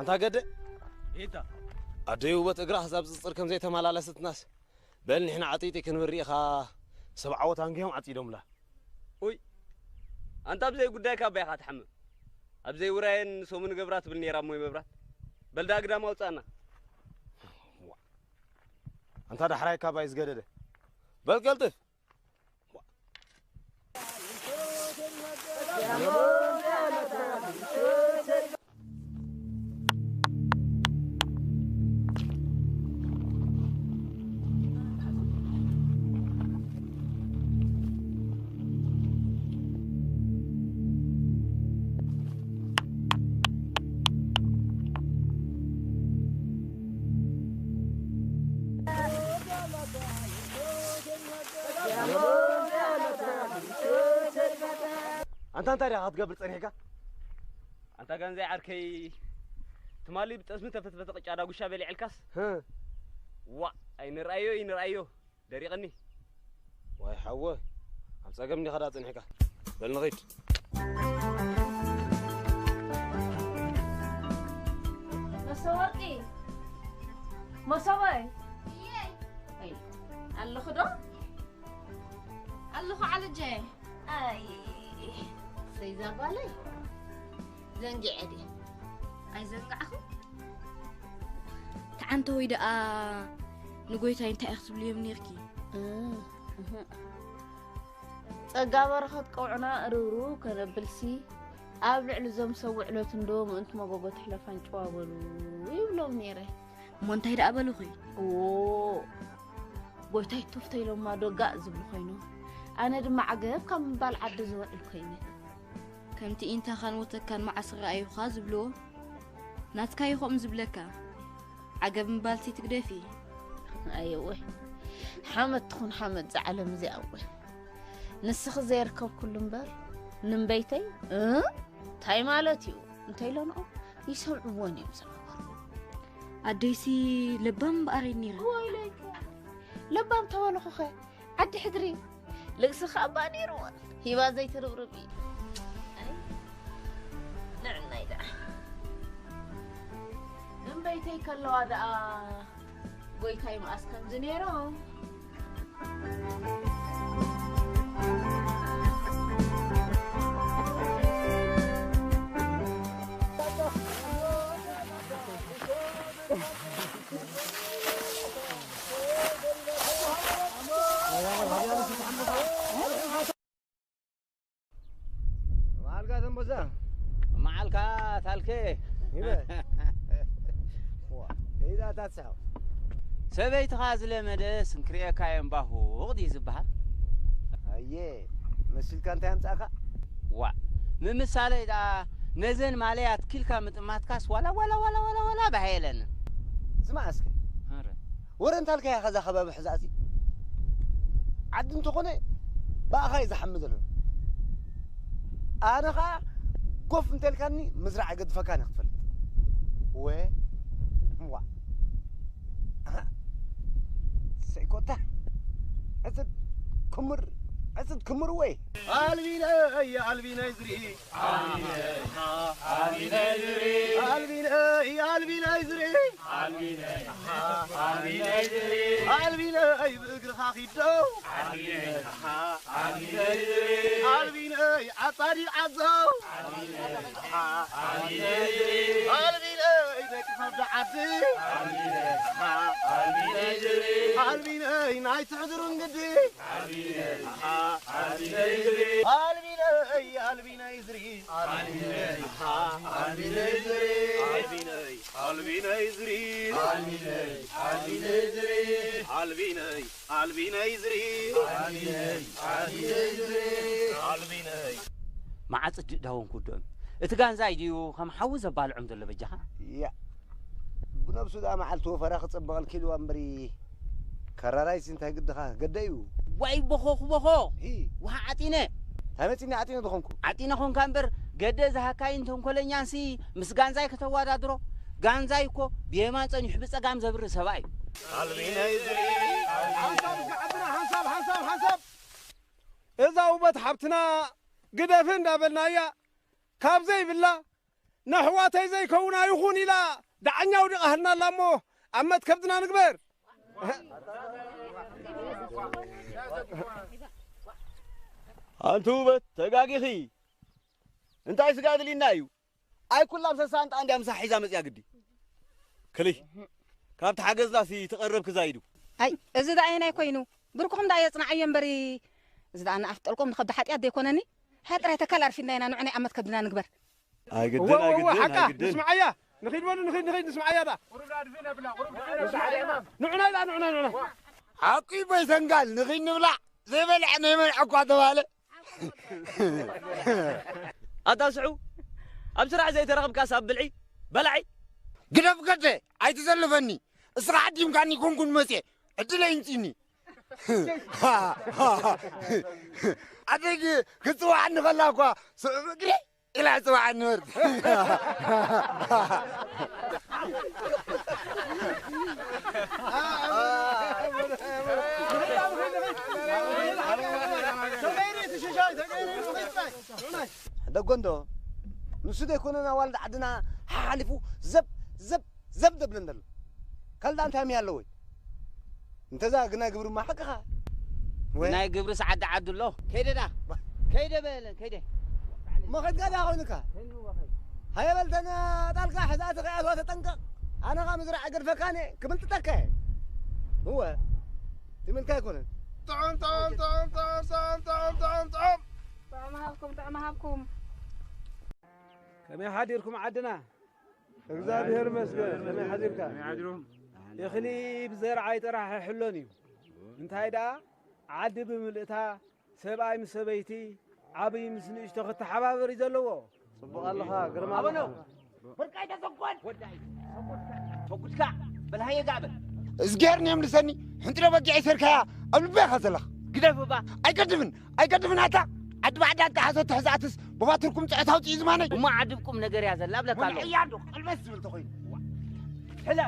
እንታ ገደ? ኤታ። ኣደይ ውበት እግራ ክሳብ ዝጽር ከም ዘይተመላለሰትናስ፣ በል ንሕና ዓጢጢ ክንብል ርኢኻ፣ ሰብ ዓወት ኣንጊሆም ዓጺዶምላ። ኡይ፣ ኣንታ ኣብ ዘይጉዳይካ ኣባይኻ ትሓምም። ኣብ ዘይውራየን ሰሙን ገብራ ትብል ነይራ እሞ መብራት። በል ዳ ግዳም ኣውጻና። ኣንታ ዳሕራይ ካባይ ዝገደደ። በል ቀልጥፍ። ኣንታ እንታይ ዲኻ ክትገብር ጸኒሕካ? ኣንታ ጋንዛይ ዓርከይ፣ ትማሊ ብጠስሚ ተፈትፈተ ቅጫ ዳጉሻ በሊዕልካስ? ህ። ዋእ፣ ኣይንርኣዮ፣ ኣይንርኣዮ። ደሪቕኒ። ዋይ ሓወ፣ ኣብ ጸገም እንዲኻ ደኣ ጸኒሕካ። በል ንኺድ። መሰወርቂ፣ መሰበይ። እየይ። ኣይ፣ ኣለኹ ዶ? ኣለኹ ዓለጀ። ኣይ፣ ሰይዛ ጓለይ፣ ዘንጊዐ ድየ? ኣይዘንጋዕኹ። ተዓንተወይ ደኣ ንጎይታይ እንታይ ኢኺ ትብልዮም ነይርኪ? እ፣ እህ። ጸጋ በረኸት ቀውዕና እርብርብ ከነብልሲ፣ ኣብ ልዕሊ እዞም ሰብ ውዕለት እንዶ ምእንቲ መጎጎ ትሕለፋን ጨዋ በሉ ይብሎም ነይረ። እሞ እንታይ ደኣ በሉኺ? እዎ፣ ጎይታይ ቱፍ ተይሎማ ዶ ጋእ ዝብሉ ኮይኖም። ኣነ ድማ ዓገብ ካብ ምባል ዓዲ ዝወዕል ኮይነ። ከምቲ ኢንታኻን ወተካን መዓስ ረኣዩኻ ዝብልዎ፣ ናትካ እዩ ከምኡ ዝብለካ። ዓገብ ምባልሲ ትግደፊ። ኣየወ፣ ሓመድ ትኹን ሓመድ እዛ ዓለም እዚኣ እወ። ንስኺ ዘይርከብኩሉ እምበር፣ ንእምበይተይ፣ እ? እንታይ ማለት እዩ? እንተኢለንኦ፣ ይሰምዕዎን እዮም ዝነበሩ። ኣደይሲ ለባም እምበኣር እየን ነይረን። ወይለይከ፣ ለባም ተበልኹኸ፣ ዓዲ ሕድሪ፣ ልግስኻ እባ ነይርወን። ሂባ ዘይትርብርብ እዩ። ኣይ፣ ንዕናይ ደኣ። እምበይተይ ከለዋ ደኣ፣ ጎይታይ መኣስ ከምዚ ነይሮም። መዓልካ ተንቦዛ። መዓልካ ታልከ። ይበ። ዋ፣ እዛ ታትሳው። ሰበይትኻ ዝለመደ ስንክርኤካ የምባሁቕ ድዩ ዝበሃል? ኣየ፣ መሲልካ እንታይ ኣምጻእካ? ዋ፣ ምምሳለይ ደኣ ነዘን ማለይ ኣትኪልካ ምጥማትካስ ዋላ፣ ዋላ፣ ዋላ፣ ዋላ፣ ዋላ ባህ የለንን። ስማዕ እስከ። ኧረ። ወረ እንታልካ ኢኻ እዛ ከባቢ ሕዛእሲ? ዓዲ እንተኾነ ብኣኻ እዩ ዝሓሚ ዘሎ። ኣነ ኸዓ ጎፍ እንተልካኒ ምዝራዕ ኣይገድፈካን እየ ክትፈልጥ። ወ-፣ ዋ። ሰይኮታ። ዕፅድ ክምር፣ ዕፅድ ክምር ወይ። ኣልቢነይ፣ ኣልቢነይ ዝርኢ። ኣልቢነይ፣ ኣልቢነይ ዝርኢ። ኣልቢነይ፣ ኣልቢነይ ዝርኢ። ኣልቢነይ ብእግርኻ ኺድ ዶ። ኣልቢነይ፣ ኣልቢነይ ዝርኢ። ኣልቢነይ ዓጻዲ ዓዘው። ኣልቢነይ፣ ኣልቢነይ ዝርኢ። ኣልቢነይ ደቂ ከብዲ ዓዲ። ኣልቢነይ፣ ኣልቢነይ ዝርኢ። ኣልቢነይ ናይ ትሕድሩ እንግዲ። ኣልቢነይ፣ ኣልቢነይ ዝርኢ። ኣልቢነይ፣ ኣልቢነይ ዝርኢ። ኣልቢነይ፣ ኣልቢነይ ዝርኢ። ኣልቢነይ፣ ኣልቢነይ ዝርኢ። ኣልቢነይ፣ ኣልቢነይ ዝርኢ። ኣልቢነይ፣ ኣልቢነይ ዝርኢ። ኣልቢነይ፣ ኣልቢነይ ዝርኢ። ኣልቢነይ። መዓጽ ድ-፣ ዳዎም ክውድኦም። እቲ ጋንዛይ ድዩ ከም ሓዊ ዘባልዖም ዘሎ በጃኻ? ያ። ብነብሱ ደኣ መዓልቲ ወፈራ ክጸበቐልኪ ኢልዋ እምበሪ፣ ከራራይሲ እንታይ ግድኻ? ገደ እዩ። ዋይ ቦኾ ክቦኾ። ሂ። ውሃ ዓጢነ። እንታይ መጺኒ ዓጢነ ዝኾንኩ? ዓጢነ ኾንካ እምበር፣ ገደ ዝሃካይን ተንኮለኛንሲ ምስ ጋንዛይ ከተወዳድሮ? ጋንዛይ እኮ ብየማን ጸኒሑ ብጸጋም ዘብሪ ሰብኣይ እዩ። ኣልቢነይ ዝርኢ። ሓንሳብ እስከ ዓድና፣ ሓንሳብ፣ ሓንሳብ፣ ሓንሳብ። እዛ ውበት ሓብትና ግደፊ እንዳበልናያ፣ ካብ ዘይብላ ነሕዋተይ ዘይከውን ኣይኹን ኢላ ደዓኛ ኣውዲቓ ሃልና ኣላ እሞ ኣብ መትከብትና ንግበር። ኣንቲ ውበት ተጋጊኺ። እንታይ ስጋ ኣድልዩና እዩ? ኣይ ኩላ ኣብ ሰሳንጣ እንድያ ምሳሕ ሒዛ መጽያ ግዲ። ክሊ ካብቲ ሓገዝላሲ ትቐረብ ክዛይዱ። ኣይ፣ እዚ ደኣ ኣየናይ ኮይኑ? ብርኩኹም ደኣ የጽንዓዮ እምበሪ፣ እዚ ደኣ ንኣፍጠልቆም ንኸብዲ ሓጢኣት ዘይኮነኒ? ሃጥራይ ተካል ኣርፊድና ኢና፣ ንዑ ናይ ኣመት ከብድና ንግበር። ኣይግድን፣ እወ፣ እወ፣ ኣይግድን፣ ሓቃ፣ ኣይግድን። ንስምዓያ። ንኺድ በሉ፣ ንኺድ፣ ንኺድ፣ ንስምዓያ ደኣ። ንዑና ኢላ፣ ንዑና፣ ንዑና። ሓቂ በይሰንጋል፣ ንኺድ ንብላዕ፣ ዘይበልዐ ናይ መንዐ እኳ ተባለ። ኣታ ስዑ፣ ኣብ ስራሕ ዘይተረኽብካስ ኣብ ብልዒ፣ በላዒ? ግደፍ ገደ፣ ኣይትዘልፈኒ። እስኻ ዓዲምካኒ ኮንኩን መጽየ፣ ዕድለይ እንጽኒ። ኣደይ ግ-፣ ክትጽውዓኒ ከላ እኳ፣ ስዑ እግሪ ኢላ ጽውዓኒ ወርድ። ደጎ እንዶ፣ ንሱ ዘይኮነን ኣዋልድ ዓድና ሓሓሊፉ ዘብ፣ ዘብ፣ ዘብ ዘብለን ዘሎ። ካልእ እንታይ ሚያ ኣለዎ? እንተዛ ግናይ ግብርማ ሓቅኻ። ወይ? ግናይ ግብርስ ዓዲ ዓዱ ኣሎ። ከይደ ዳ፣ ከይደ በለን፣ ከይደ። እሞ ከይድካ ዳ ኮይንካ? ሃየ በል ተን ጣልካ ሕዛእቲ ከይኣትዋ ተጠንቀቕ። ኣነ ኸኣ ምዝራዕ ኣይገድፈካን እየ፣ ክምልጥጠካ እየ። እወ፣ ትምልካ ኣይኮነን። ጥዑም፣ ጥዑም፣ ጥዑም፣ ጥዑም፣ ጥዑም፣ ጥዑም፣ ጥዑም። ጥዑም ሃብኩም፣ ጥዑም ሃብኩም። ከመይ ሓዲርኩም ዓድና? እግዚኣብሔር ይመስገን። ከመይ ሓዲርካ? ከመይ ሓዲርኩም? እኽሊ ብዘርዓይ ጥራሕ ኣይሕሎን እዩ። እንታይ ደኣ፣ ዓዲ ብምልእታ፣ ሰብኣይ ምስ ሰበይቲ፣ ዓብዪ ምስ ንእሽቶ ክተሓባበር እዩ ዘለዎ። ጽቡቕ ኣለኻ፣ ግርማ ኣቦኖ፣ ኣለኻ። ብርቃይ ተሰኮን። ወዳይ፣ ተጉድካ፣ በል ሃየ ጋዕ በል። እዝግሄር ንየምልሰኒ፣ ሕንጥረ በጊዕ ይሰርካያ፣ ኣብ ልበይ ኢኻ ዘለኻ። ግደፍ እባ። ኣይገድፍን፣ ኣይገድፍን ኣታ። ዓዲ ባዕዳ እንተሓዘ ትሕዛእትስ፣ ብባትርኩም ጽዕት ኣውጽኡ ዝማነይ። እሞ ዓዲ ቁም ነገር እያ ዘላ፣ እብለካ ኣለኹ። ምንዕያ ዶ፣ ቀልበስ ዝብል ተኾይኑ። ሕለ።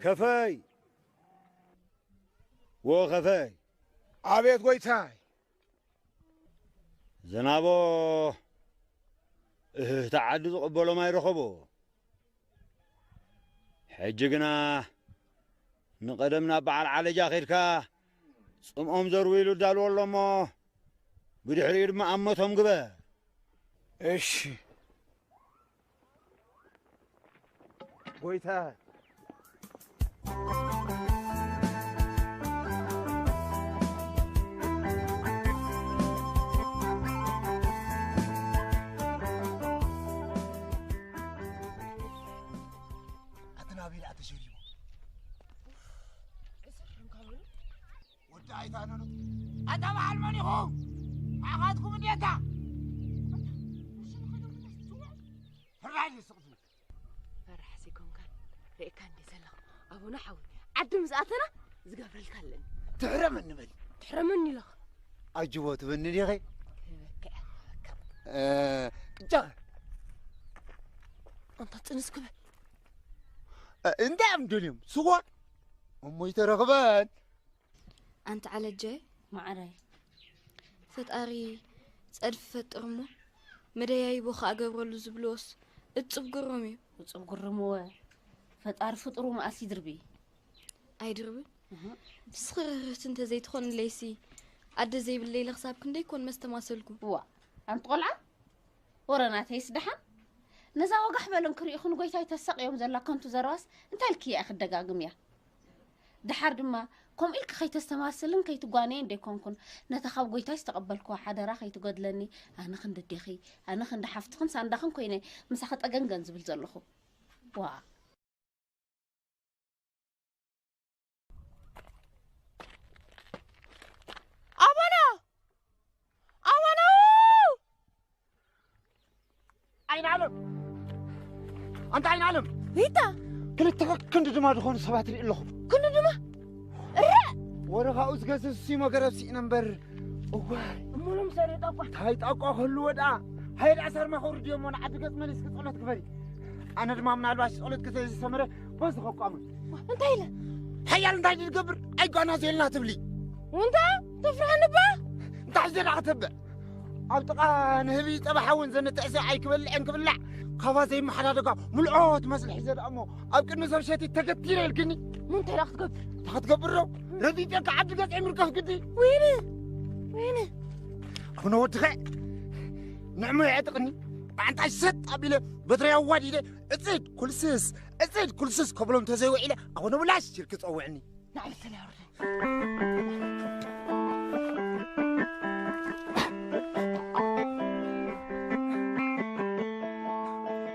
ከፈይ! ዎ ከፈይ! ኣቤት ጎይታይ! ዘናቦ እህ፣ እቲ ዓዲ ዝቕበሎም ኣይረኸቦ። ሕጂ ግና ንቐደም ናብ በዓል ዓለጃ ኸይድካ ጽምኦም ዘርዊ ኢሉ እዳልዎ ኣሎ እሞ፣ ብድሕሪኡ ድማ ኣመቶም ግበር። እሺ። ጎይታ። ኣቲ ናበይ ደኣ ተሸሪቡ? ወዲ ኣይታነኑ። ኣታ በዓል መን ኢኹም? ኣኻትኩም እንዴታ? ሕራይ ስቕቱ። ፈራሕ ዘይኮንካ ርእካ እንዴ ዘለኻ። ኣቡነ ሓወይ፣ ዓዲ ምስ ኣተና ዝገብረልካ ኣለኒ። ትሕረመኒ በሊ። ትሕረመኒ ኢለኻ። ኣጅቦ ትበኒ ዲኺ? ክበክዕ፣ ክበክዕ። እ፣ ቅጫ። ኣንታ ጽንስ ክበል። እ፣ እንታይ እዮም ደልዮም? ስዋ? እሞ ይተረኽበን። ኣንቲ ዓለጀ፣ ማዕረይ። ፈጣሪ ጸድፊ ፈጥር እሞ መደያይቦ ከኣ ገብረሉ ዝብልዎስ እጹብ ግሩም እዩ። እጹብ ግሩም እወ። ፈጣሪ ፍጡሩ መኣስ ይድርቢ? ኣይድርብን። እህ። ንስኺ ርህርህቲ እንተ ዘይትኾንለይሲ ኣደ ዘይብለይ ኢለ ክሳብ ክንደይ ኮን መስተማሰልኩ። እዋ፣ ኣንቲ ቆልዓ፣ ወረ ናተይስ ደሓን። ነዛ ወጋሕ በለን ክርእኹ ንጎይታይ ተሳቕዮም ዘላ ከንቱ ዘረባስ እንታይ ኢልክያ ኢኺ ትደጋግምያ? ደሓር ድማ ከምኡ ኢልኪ ከይተስተማስልን ከይትጓነይን ደይኮንኩን፣ ነታ ካብ ጎይታይ ዝተቐበልክዋ ሓደራ ከይትጎድለኒ፣ ኣነ ክንዲ ኣዴኺ፣ ኣነ ክንዲ ሓፍትኽን ሳንዳኽን ኮይነ ምሳኺ ጠገንገን ዝብል ዘለኹ። ዋ። ኣይንዓለም፣ ኣንታ ኣይንዓለም፣ ሪታ፣ ክልተ ክንዲ ድማ ዝኾኑ ሰባት ርኢ ኣለኹ። ክንዲ ድማ? እረ! ወረኻኡ ዝገዝፍ ሲሞ ገረብ ስኢነ እምበር። እዋይ፣ እሞ ሎም ሰሪጣ እኳ። እንታይ ጣቋ ክህልዎ ደኣ? ሃየ ደኣ ሳርማ ከውርድዮ እሞ ንዓዲ ገጽ መሊስኪ ጸሎት ግበሪ። ኣነ ድማ ምናልባሽ ጸሎት ክዘይዝሰመረ በዚ ከቋምት። እንታይ ኢለ? ሓያል እንታይ ድገብር? ኣይጓና ዘልና ትብሊ። ወንታ ተፍርሃኒ እባ? እንታይ ሒዘ ደኣ ክተብዕ? ኣብ ጥቓ ንህቢ ጸባ ሓውን ዘንጥዕሲ ኣይክበልዕን ክብላዕ፣ ካባ ዘይመሓዳደጋ ምልዖ ትመስል ሒዘ ደኣ እሞ ኣብ ቅድሚ ሰብ ሸቲ ተገቲረ ኢልክኒ። ምን እንታይ ደኣ ክትገብር? እንታይ ክትገብር ዶ? ረዲተካ ዓዲ ገጽ ምርካፍ ግዲ። ወይነ፣ ወይነ። ኣቡነ ወድኸ ንዕሞ የዕጥቕኒ። ኣንታይ ሰጥ ኣቢለ በትረይ ኣዋዲደ እጽድ ኩልስስ፣ እጽድ ኩልስስ ከብሎም ተዘይውዒለ ኣቡነ ብላሽ ኢልክ ጸውዕኒ። ንዓይ ብትለይ ኣውርደኒ።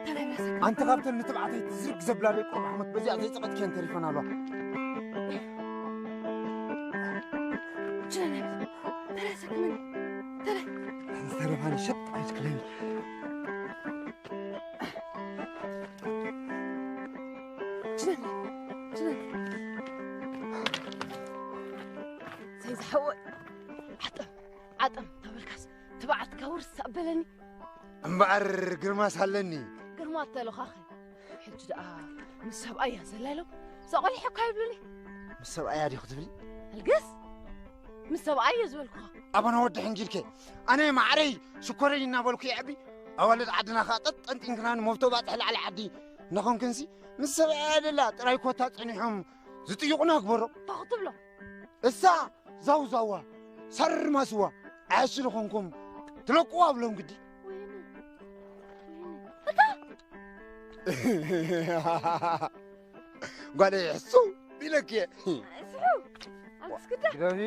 ተለይ ብላሰካ። ኣንቲ ካብተን ንትብዓተይ ትዝርግ ዘብላ ደቂ ቁሩብ ሓመት በዚኣ ዘይጸቐጥክየን ተሪፈን ኣለዋ። ችለለይ፣ ተለይ ሰክመኒ፣ ተለይ። ዝተረፋኒ ሸጥ ኣይትክለኒ። ችለለይ፣ ችለለይ። ሰይ ዝሓወይ፣ ዓጠም፣ ዓጠም ተበልካስ፣ ትብዓትካ ውርስ ኣበለኒ። እምበኣር ግርማስ ኣለኒ። ግርማ እተለኻኸ፣ ሕጂ ደኣ ምስ ሰብኣያ ዘላ ኢሎም፣ ሰቆሊሐ እኳ ይብሉኒ። ምስ ሰብኣያ ዲኹ ትብሊ? ኣልግስ፣ ምስ ሰብኣያ ዝበልኩኻ። ኣባና ወዲ ሕንጊልከ፣ ኣነ ማዕረይ ሽኮረይ እናበልኩ የዕቢ፣ ኣዋልድ ዓድና ኸኣ ጠጥ ጠንጢንክና ንመብቶ ባጽሕ ላዕሊ ዓዲ እናኾንክንሲ፣ ምስ ሰብኣያ ደላ ጥራይ ኮታ ጸኒሖም ዝጥይቑና ግበሮ። እንታይ ክትብሎ? እሳ ዛውዛዋ፣ ሳርማስዋ፣ ዓያሺ ዝኾንኩም ትለቅዋ ብሎም ግዲ። ወይነ፣ ወይነ። እታ! ጓለይ ሕሱ ኢለኪ። ስሑ! ኣብ ትስክዳ? ግደፊ።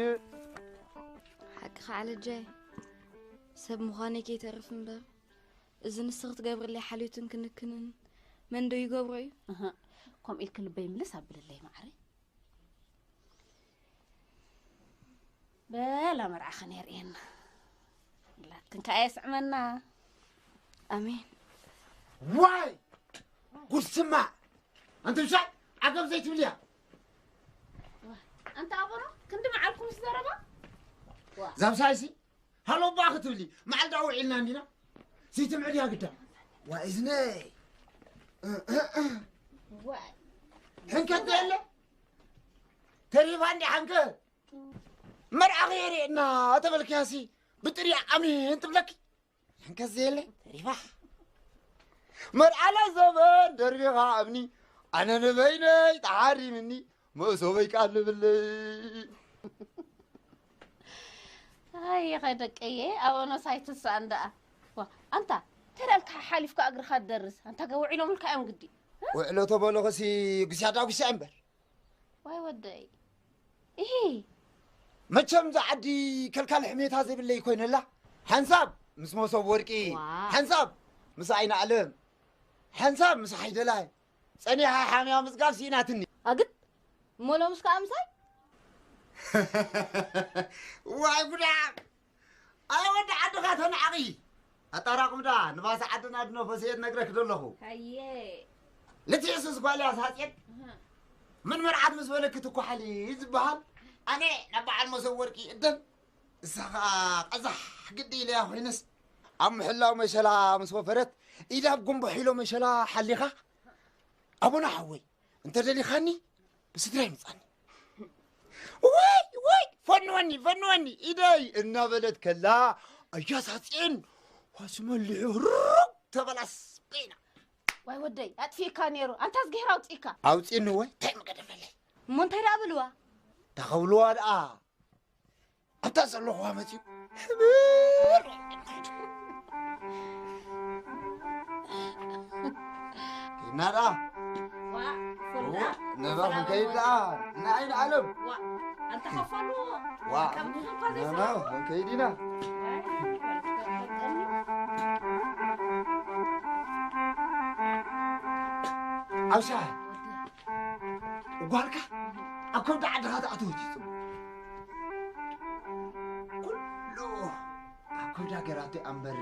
ሓቅኻ ዓለጃይ። ሰብ ምዃነይ ከይተርፍ እምበር፣ እዚ ንስኺ ትገብርለይ ሓልዮትን ክንክንን መን ዶ ይገብሮ እዩ? እህ፣ ከምኡ ኢልኪ ልበይ ምልስ ኣብልለይ ማዕረይ። በላ መርዓኽን የርእየና። ላትክን ከኣ የስዕመና። ኣሜን። ዋይ! ጉድ ስማዕ! ኣንቲ ብሻይ ዓገብ ዘይትብልያ። ኣንታ ኣቦኖ፣ ክንዲ መዓልኩም ምስ ዘረባ? ዛብ ሳይሲ፣ ሃሎ እባ ክትብሊ፣ መዓልዳ ውዒልና እንዲና? ዘይትምዕድ እያ ግዳ። ዋይ እዝነይ። ዋይ። ሕንከት ዘየለ? ተሪፋ እንዲ ሓንከ? መርዓኺ የርእየና ተበልክያሲ፣ ብጥርያ ኣሜን ትብለኪ። ሕንከት ዘየለ? ተሪፋ። መርዓላ ዘበን ደርቢኻ እምኒ፣ ኣነ ንበይነይ ተሓሪምኒ፣ መእሰበይ ቃል ንብለይ። ኣይ፣ ኸደቀየ፣ ኣበኖስ ኣይትስኣን ደኣ። ዋ፣ ኣንታ፣ ተዳልካ ሓሊፍካ እግርኻ ትደርስ። ኣንታ ገ ውዒሎምልካ እዮም ግዲ። ውዕሎ ተበልኹሲ፣ ጉስያ ዳጉስያ እምበር። ዋይ ወደይ። ኢሂ። መቸም እዛ ዓዲ ከልካሊ ሕሜታ ዘይብለይ ኮይነላ። ሓንሳብ ምስ መሶብ ወርቂ፣ ዋ። ሓንሳብ ምስ ኣይነ ኣለም፣ ሓንሳብ ምስ ሓይደላይ። ጸኒሓ ሓምያ ምጽጋብ ስኢናትኒ። ኣግጥ፣ እሞ ሎምስ ከኣ ምሳይ? ዋይ ጉዳም! ኣይ ወዲ ዓድኻ ተናዓቒ! ኣጣራቕምዳ፣ ንባሰ ዓድና ድኖ ፈስየት ነግረክ ደለኹ። ሃየ። ልትዕስስ ጓል እያ ሳጽየት። እህ። ምን መርዓት ምስ በለክ ትኳሓሊ ዝበሃል? ኣነ ናብ በዓል መሶብ ወርቂ እደን፣ እሳ ኸኣ ቀዛሕ ግዲ ኢለያ ኮይነስ፣ ኣብ ምሕላው መሸላ ምስ ወፈረት፣ ኢዳ ኣብ ጉንቦ ሒሎ መሸላ ሓሊኻ፣ ኣቦና ሓወይ፣ እንተ ደሊኻኒ፣ ብስድራይ ምጻኒ። ወይ፣ ወይ፣ ፈንወኒ፣ ፈንወኒ፣ ኢደይ እናበለት ከላ፣ ኣያ ሳጽየን፣ ዋስ መሊሑ ሩግ ተበላስ በይና። ዋይ ወደይ፣ ኣጥፊእካ ነይሩ። ኣንታ እዝግሄር ኣውጺእካ። ኣውጺእኒ ወይ? እንታይ ምገደፈለይ? እሞ እንታይ ደኣ በልዋ? እንታይ ከብልዋ ደኣ? ኣብታ ዘለኹዋ መጺኡ። ሕብር! ኬድና ደኣ። ዋ፣ ፉል ደኣ። ነባ ክንከይድ ደኣ። ንዓይ ንዓለም። ዋ፣ ኣንታ ኸፈሉ። ዋ፣ ከምዚ እኳ ነባ ዘይሰማዕ። ክንከይድ ኢና። ዋይ፣ ዋይ፣ ኣብ ሻሂ። ጓልካ ኣብ ከብዲ ዓድኻ ትኣትዎ እቲ ጽቡቕ። ኩሉ ኣብ ከብዳ ገራቶ እያ እምበር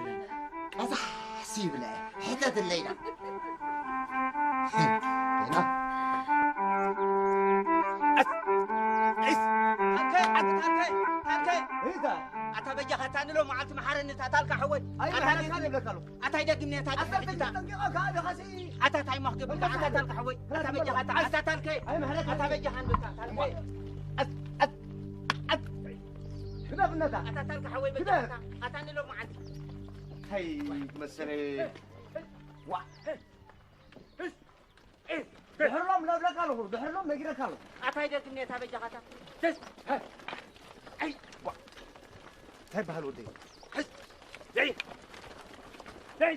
ቀዛሕስ ይብለ ሕተትለይና። ኣታ በጃኻ እታ ንሎ መዓልቲ መሓረኒ እታ ታልካ ሓወይ። ኣታ ኣይመሓረካን ይብለካ ኣለኹ። ኣታ ኣይደግምኒ እታ ኣታ ድሕሪታ። ጠንቂቐካ ኣለኻሲ። ኣታ እንታይ እሞ ክገብር ኣታ ታልካ ሓወይ። ኣታ በጃኻ እታ ኣታ ታልከ። ኣይመሓረካን። ኣታ በጃኻ እንዶ እታ ታልከ። ኣት- ኣት- ኣት- ግደፍነታ። ኣታ ታልካ ሓወይ በጃኻ እታ። ኣታ ንሎ መዓልቲ። እንታይ መሰለ። ዋ። ድሕሮም ነብለካ ኣለኹ፣ ድሕሮም ነጊረካ ኣለኹ። ኣታ ኣይደግምኒ እታ በጃኻ እታ። ኣይ፣ ዋ። እንታይ በሃል ወደይ? ኣይ፣ ዘይ፣ ዘይ።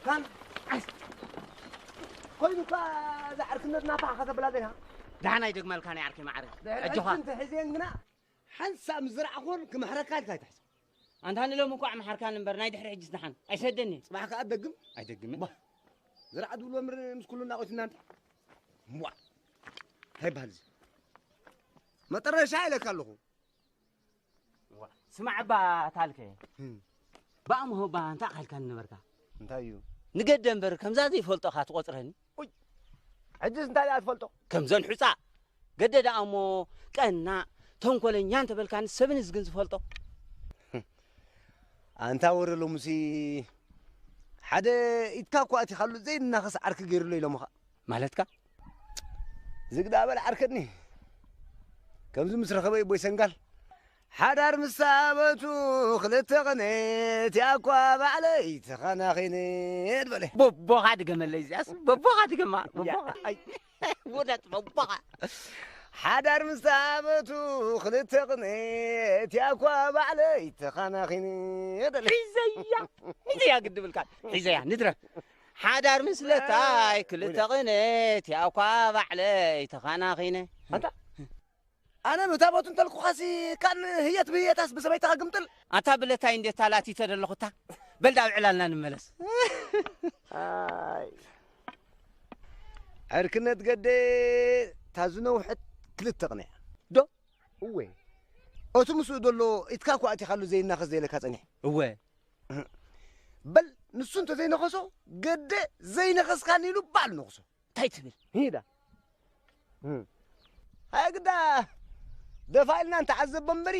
ካን፣ ኣይ፣ ኮይኑ እኳ እዛ ዕርክነት ናታ ከተብላ ዲኻ? ደሓን ኣይደግመልካ ናይ ዓርከይ ማዕረ። ድሕሪ ኣጆኻ። ሕጂ እንተሒዘየን ግና ሓንሳብ ምስ ዝረኣኹን ክምሕረካ ኢልካ ኣይትሕሰብ። ኣንታ ንሎም እንኳዕ መሓርካን እምበር ናይ ድሕሪ ሕጂስ ደሓን ኣይሰደኒ። ጽባሕ ከኣ ትደግም? ኣይደግምን። ባ፣ ዝረዓ ድብሎ እምበር ምስ ኩሉ እናቆይትና እንተ። እዋ፣ እንታይ ይበሃል እዚ? መጠረሻ ኢለካ ኣለኹ። እዋ፣ ስማዕ እባ ታልከ። ህም። ብኣምሆ እባ እንታይ ኣኻልካ ነበርካ? እንታይ እዩ? ንገደ እምበር ከምዛ ዘይፈልጦኻ ትቖጽረኒ? ኡይ፣ ሕጅስ እንታይ ደኣ ትፈልጦ? ከምዘን ሑጻ። ገደ ደኣ እሞ ቀናእ፣ ተንኮለኛ እንተበልካኒ ሰብን እዝግን ዝፈልጦ። ኣንታ ወረ ሎምሲ ሓደ ኢድካ እኳ ኣቲኻሉ ዘይናኸስ ዓርኪ ገይሩሎ ኢሎምኻ። ማለትካ? ዝግ ደኣ በል ዓርከኒ። ከምዚ ምስ ረኸበ እዩ ቦይ ሰንጋል። ሓዳር ምስ ኣበቱ ክልተ ቐነ እቲኣ እኳ ባዕለይ ተኻናኺነ በለ። ቦቦኻ ድገመለይ እዚኣስ፣ ቦቦኻ ድገማ፣ ቦቦኻ። ኣይ፣ ውደት ቦቦኻ። ሓዳር ምስ ኣበቱ ክልተ ቐነ እቲኣ እኳ ባዕለይ ተኻናኺነ በለ። ሒዘያ፣ ሒዘያ ግድብልካ፣ ሒዘያ፣ ንድረ። ሓዳር ምስለታይ ክልተ ውደት። ቐነ እቲኣ እኳ ባዕለይ ተኻናኺነ። ኣታ ኣነ መታቦት እንተልኩኻሲ ካን ህየት ብህየታስ ብሰበይትኻ ግምጥል። ኣታ ብለታይ እንዴት ታላቲተ ደለኹታ? በል ዳብ ዕላልና ንመለስ። ኣይ። ዕርክነት ገደ ታዝነውሐት ክልተ ቅንያ። ዶ? እወ። እቲ ምስኡ ደሎ ኢትካ እኳ ኣቲኻሉ ዘይናኸስ ዘይለካ ጸኒሕ። እወ። በል ንሱ እንተ ዘይነኸሶ ገደ ዘይነኸስካኒ ኢሉ ባዕሉ ነኽሶ። እንታይ ትብል? ሂዳ። እም። ኣይ ግዳ ደፋ ኢልና እንተዓዘቦ እምበሪ፣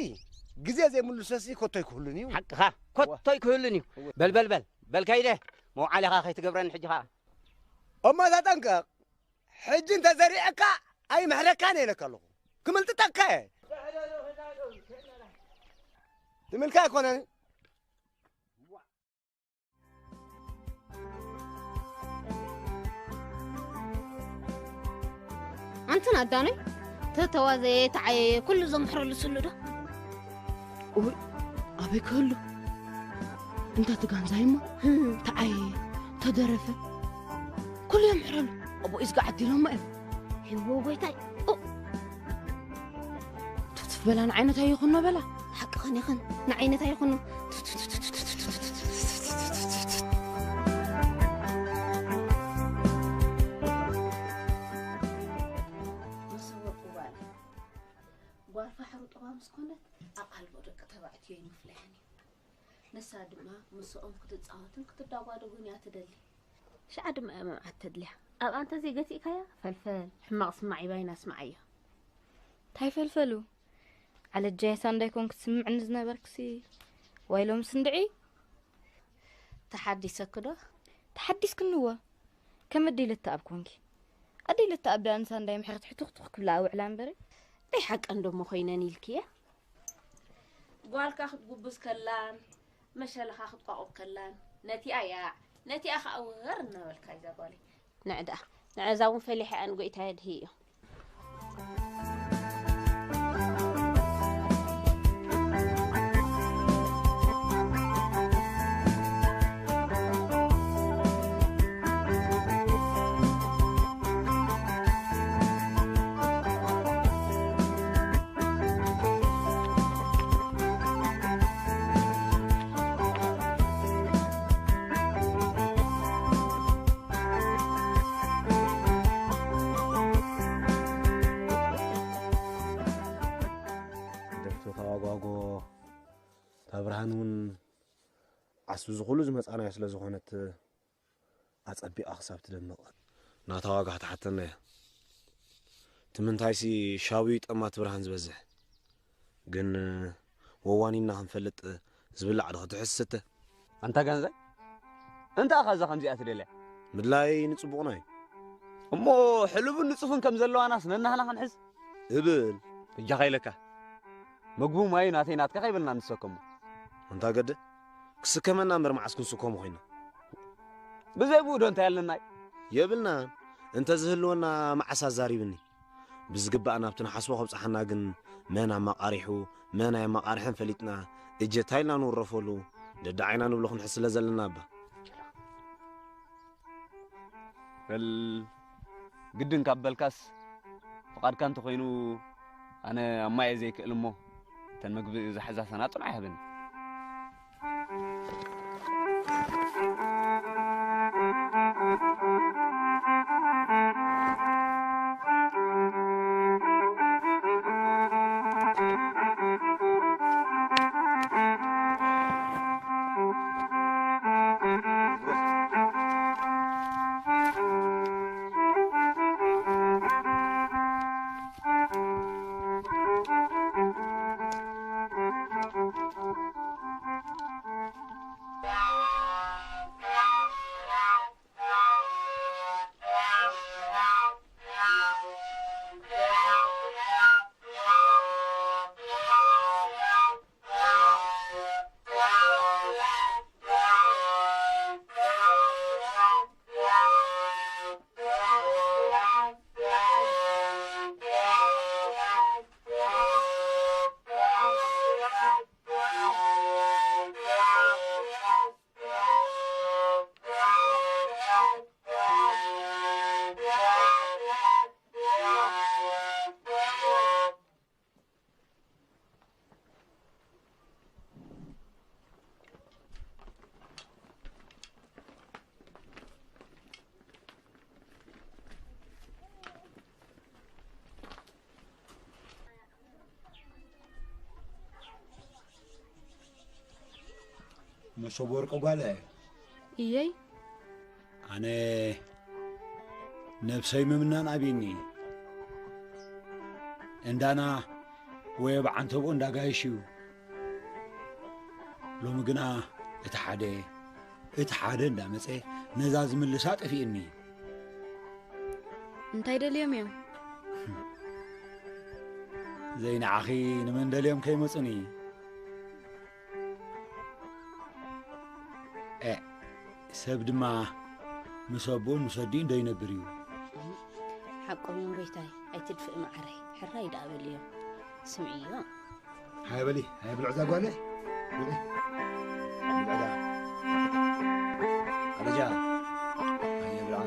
ግዜ ዘይምልሶሲ ኮቶ ኣይክህሉን እዩ። ሓቅኻ፣ ኮቶ ኣይክህሉን እዩ። እወ። በል፣ በል፣ በል፣ በል ከይደ፣ መውዓሊኻ ከይትገብረኒ ሕጂ ኸኣ። እሞ ተጠንቀቕ፣ ሕጂ እንተዘሪዐካ ኣይምሕረካን እየ ኢለካ ኣለኹ። ክምልጥጠካ እየ። ትምልካ ኣይኮነን። ኣንተን ኣዳነይ ተተዋዘየ ተዓየየ ኩሉ ዘምሕረሉ ስሉ ዶ? እውይ ኣበይ ክህሉ እንተ ትጋንዛይማ ተዓየየ ተደረፈ ኩሉ የምሕረሉ። ኣቦ ኢዝጋ ዓዲሎማ እዮም። ሂዎ ጎይታይ። ኦ! ቱፍቱፍ በላ ንዓይነታ ይኹኖ በላ። ሓቅኽን ኢኽን ንዓይነታ ይኹኖ። መሰወ ቁባል ጓል ፋሕሩ ጥባ ምስ ኮነት ኣቓልቦ ደቂ ተባዕትዮ ይምፍለያን እዩ። ንሳ ድማ ምስኦም ክትጻወትን ክትዳጓደጉን እያ ትደሊ። ሽዓ ድማ እያ መምዓት ተድልያ። ኣብኣ እንተዘይገቲእካያ ፈልፈል ሕማቕ ስማዕ ይባይና ስምዓዮ። እንታይ ፈልፈሉ? ዓለጃ የሳንዳይ ኮንክ ትስምዕኒ ዝነበርክሲ ዋይ ሎምስ እንድዒ? ተሓዲሰኪ ዶ? ተሓዲስክኒ እወ። ከም ኣደይ ልትኣብ ኮንኪ። ኣደይ ልትኣብ ደኣ ንሳንዳይ ምሕረት ሕቱኽቱኽ ክብላ ኣውዕላ እምበሪ። ናይ ሓቀን ዶ እሞ ኮይነን ኢልክየ? ጓልካ ክትጉብዝ ከላን መሸለኻ ክትቋቑብ ከላን ነቲኣ ያዕ ነቲኣ ኸኣ ወር እናበልካ እዛ ጓለይ። ንዕ ደኣ ንዕ እዛ እውን ፈሊሐ እያ ንጎይታ የድህዮ። ደፍቱ ከዋጓጎ እታ ብርሃን እውን ዓስቢ ዝኹሉ ዝመጻናዮ ስለ ዝኾነት ኣጸቢቓ ክሳብ ትደምቕ ናታ ዋጋ ክትሓተና እያ። እቲ ምንታይሲ ሻውዩ ጠማቲ ብርሃን ዝበዝሕ። ግን ወዋኒና ክንፈልጥ ዝብላዕ ዶ ክትሕዝ ስተ? ኣንታ ጋንዛይ፣ እንታይ ኢኻ እዛ ከምዚኣ ትደልያ? ምድላይ ንጽቡቕና እዩ። እሞ ሕሉብን ንጹፍን ከም ዘለዋናስ ነናህና ክንሕዝ? እብል። እጃኻ ኢለካ። መግቡ ማዩ ናተይ ናትካ ከይበልና ንሰከሞ። ኣንታ ገደ፣ ክስከመና እምበር መዓስ ክንስከሞ ኮይና? ብዘይ ብኡ ዶ እንታይ ኣለና? የብልናን። እንተ ዝህልወና መዓስ ኣዛሪብኒ። ብዝግባእ ናብቲ ንሓስቦ ከብጽሓና ግን መን ኣማቓሪሑ፣ መን ኣየማቓርሐን ፈሊጥና፣ እጀታ ኢልና ንውረፈሉ፣ ደዳዓይና ንብሎ ክንሕዝ ስለ ዘለና እባ። በል፣ ግድን ካብ በልካስ፣ ፍቓድካ እንተኾይኑ፣ ኣነ ኣብ ማይ እየ ዘይክእል እሞ፣ እተን መግቢ ዝሓዛ ሰናጡን ኣይሃበኒ። መሶብ ወርቂ ጓለ። እየይ። ኣነ ነብሰይ ምምናን ኣብኒ። እንዳና ወይ ኣብ ዓንተቦ እንዳጋይሽ እዩ። ሎሚ ግና እቲ ሓደ፣ እቲ ሓደ እንዳመጸ ነዛ ዝምልሳ ጠፊእኒ። እንታይ ደልዮም እዮም? ዘይንዓኺ ንመን ደልዮም ከይመጹኒ? ኤ፣ ሰብ ድማ ምስ ኣቦኡን ምስ ኣዲኡን ዶ ይነብር እዩ? ሓቆም እዮም ጎይታይ፣ ኣይትድፍእ መዓረይ፣ ሕራይ ደኣ በልዮም። ስምዕዮ። ሃይ በሊ፣ ሃይ ብልዕ እዛ ጓለይ። ብልዒ። ብልዕዳ። ኣለጃ። ሃየ ብልዓ።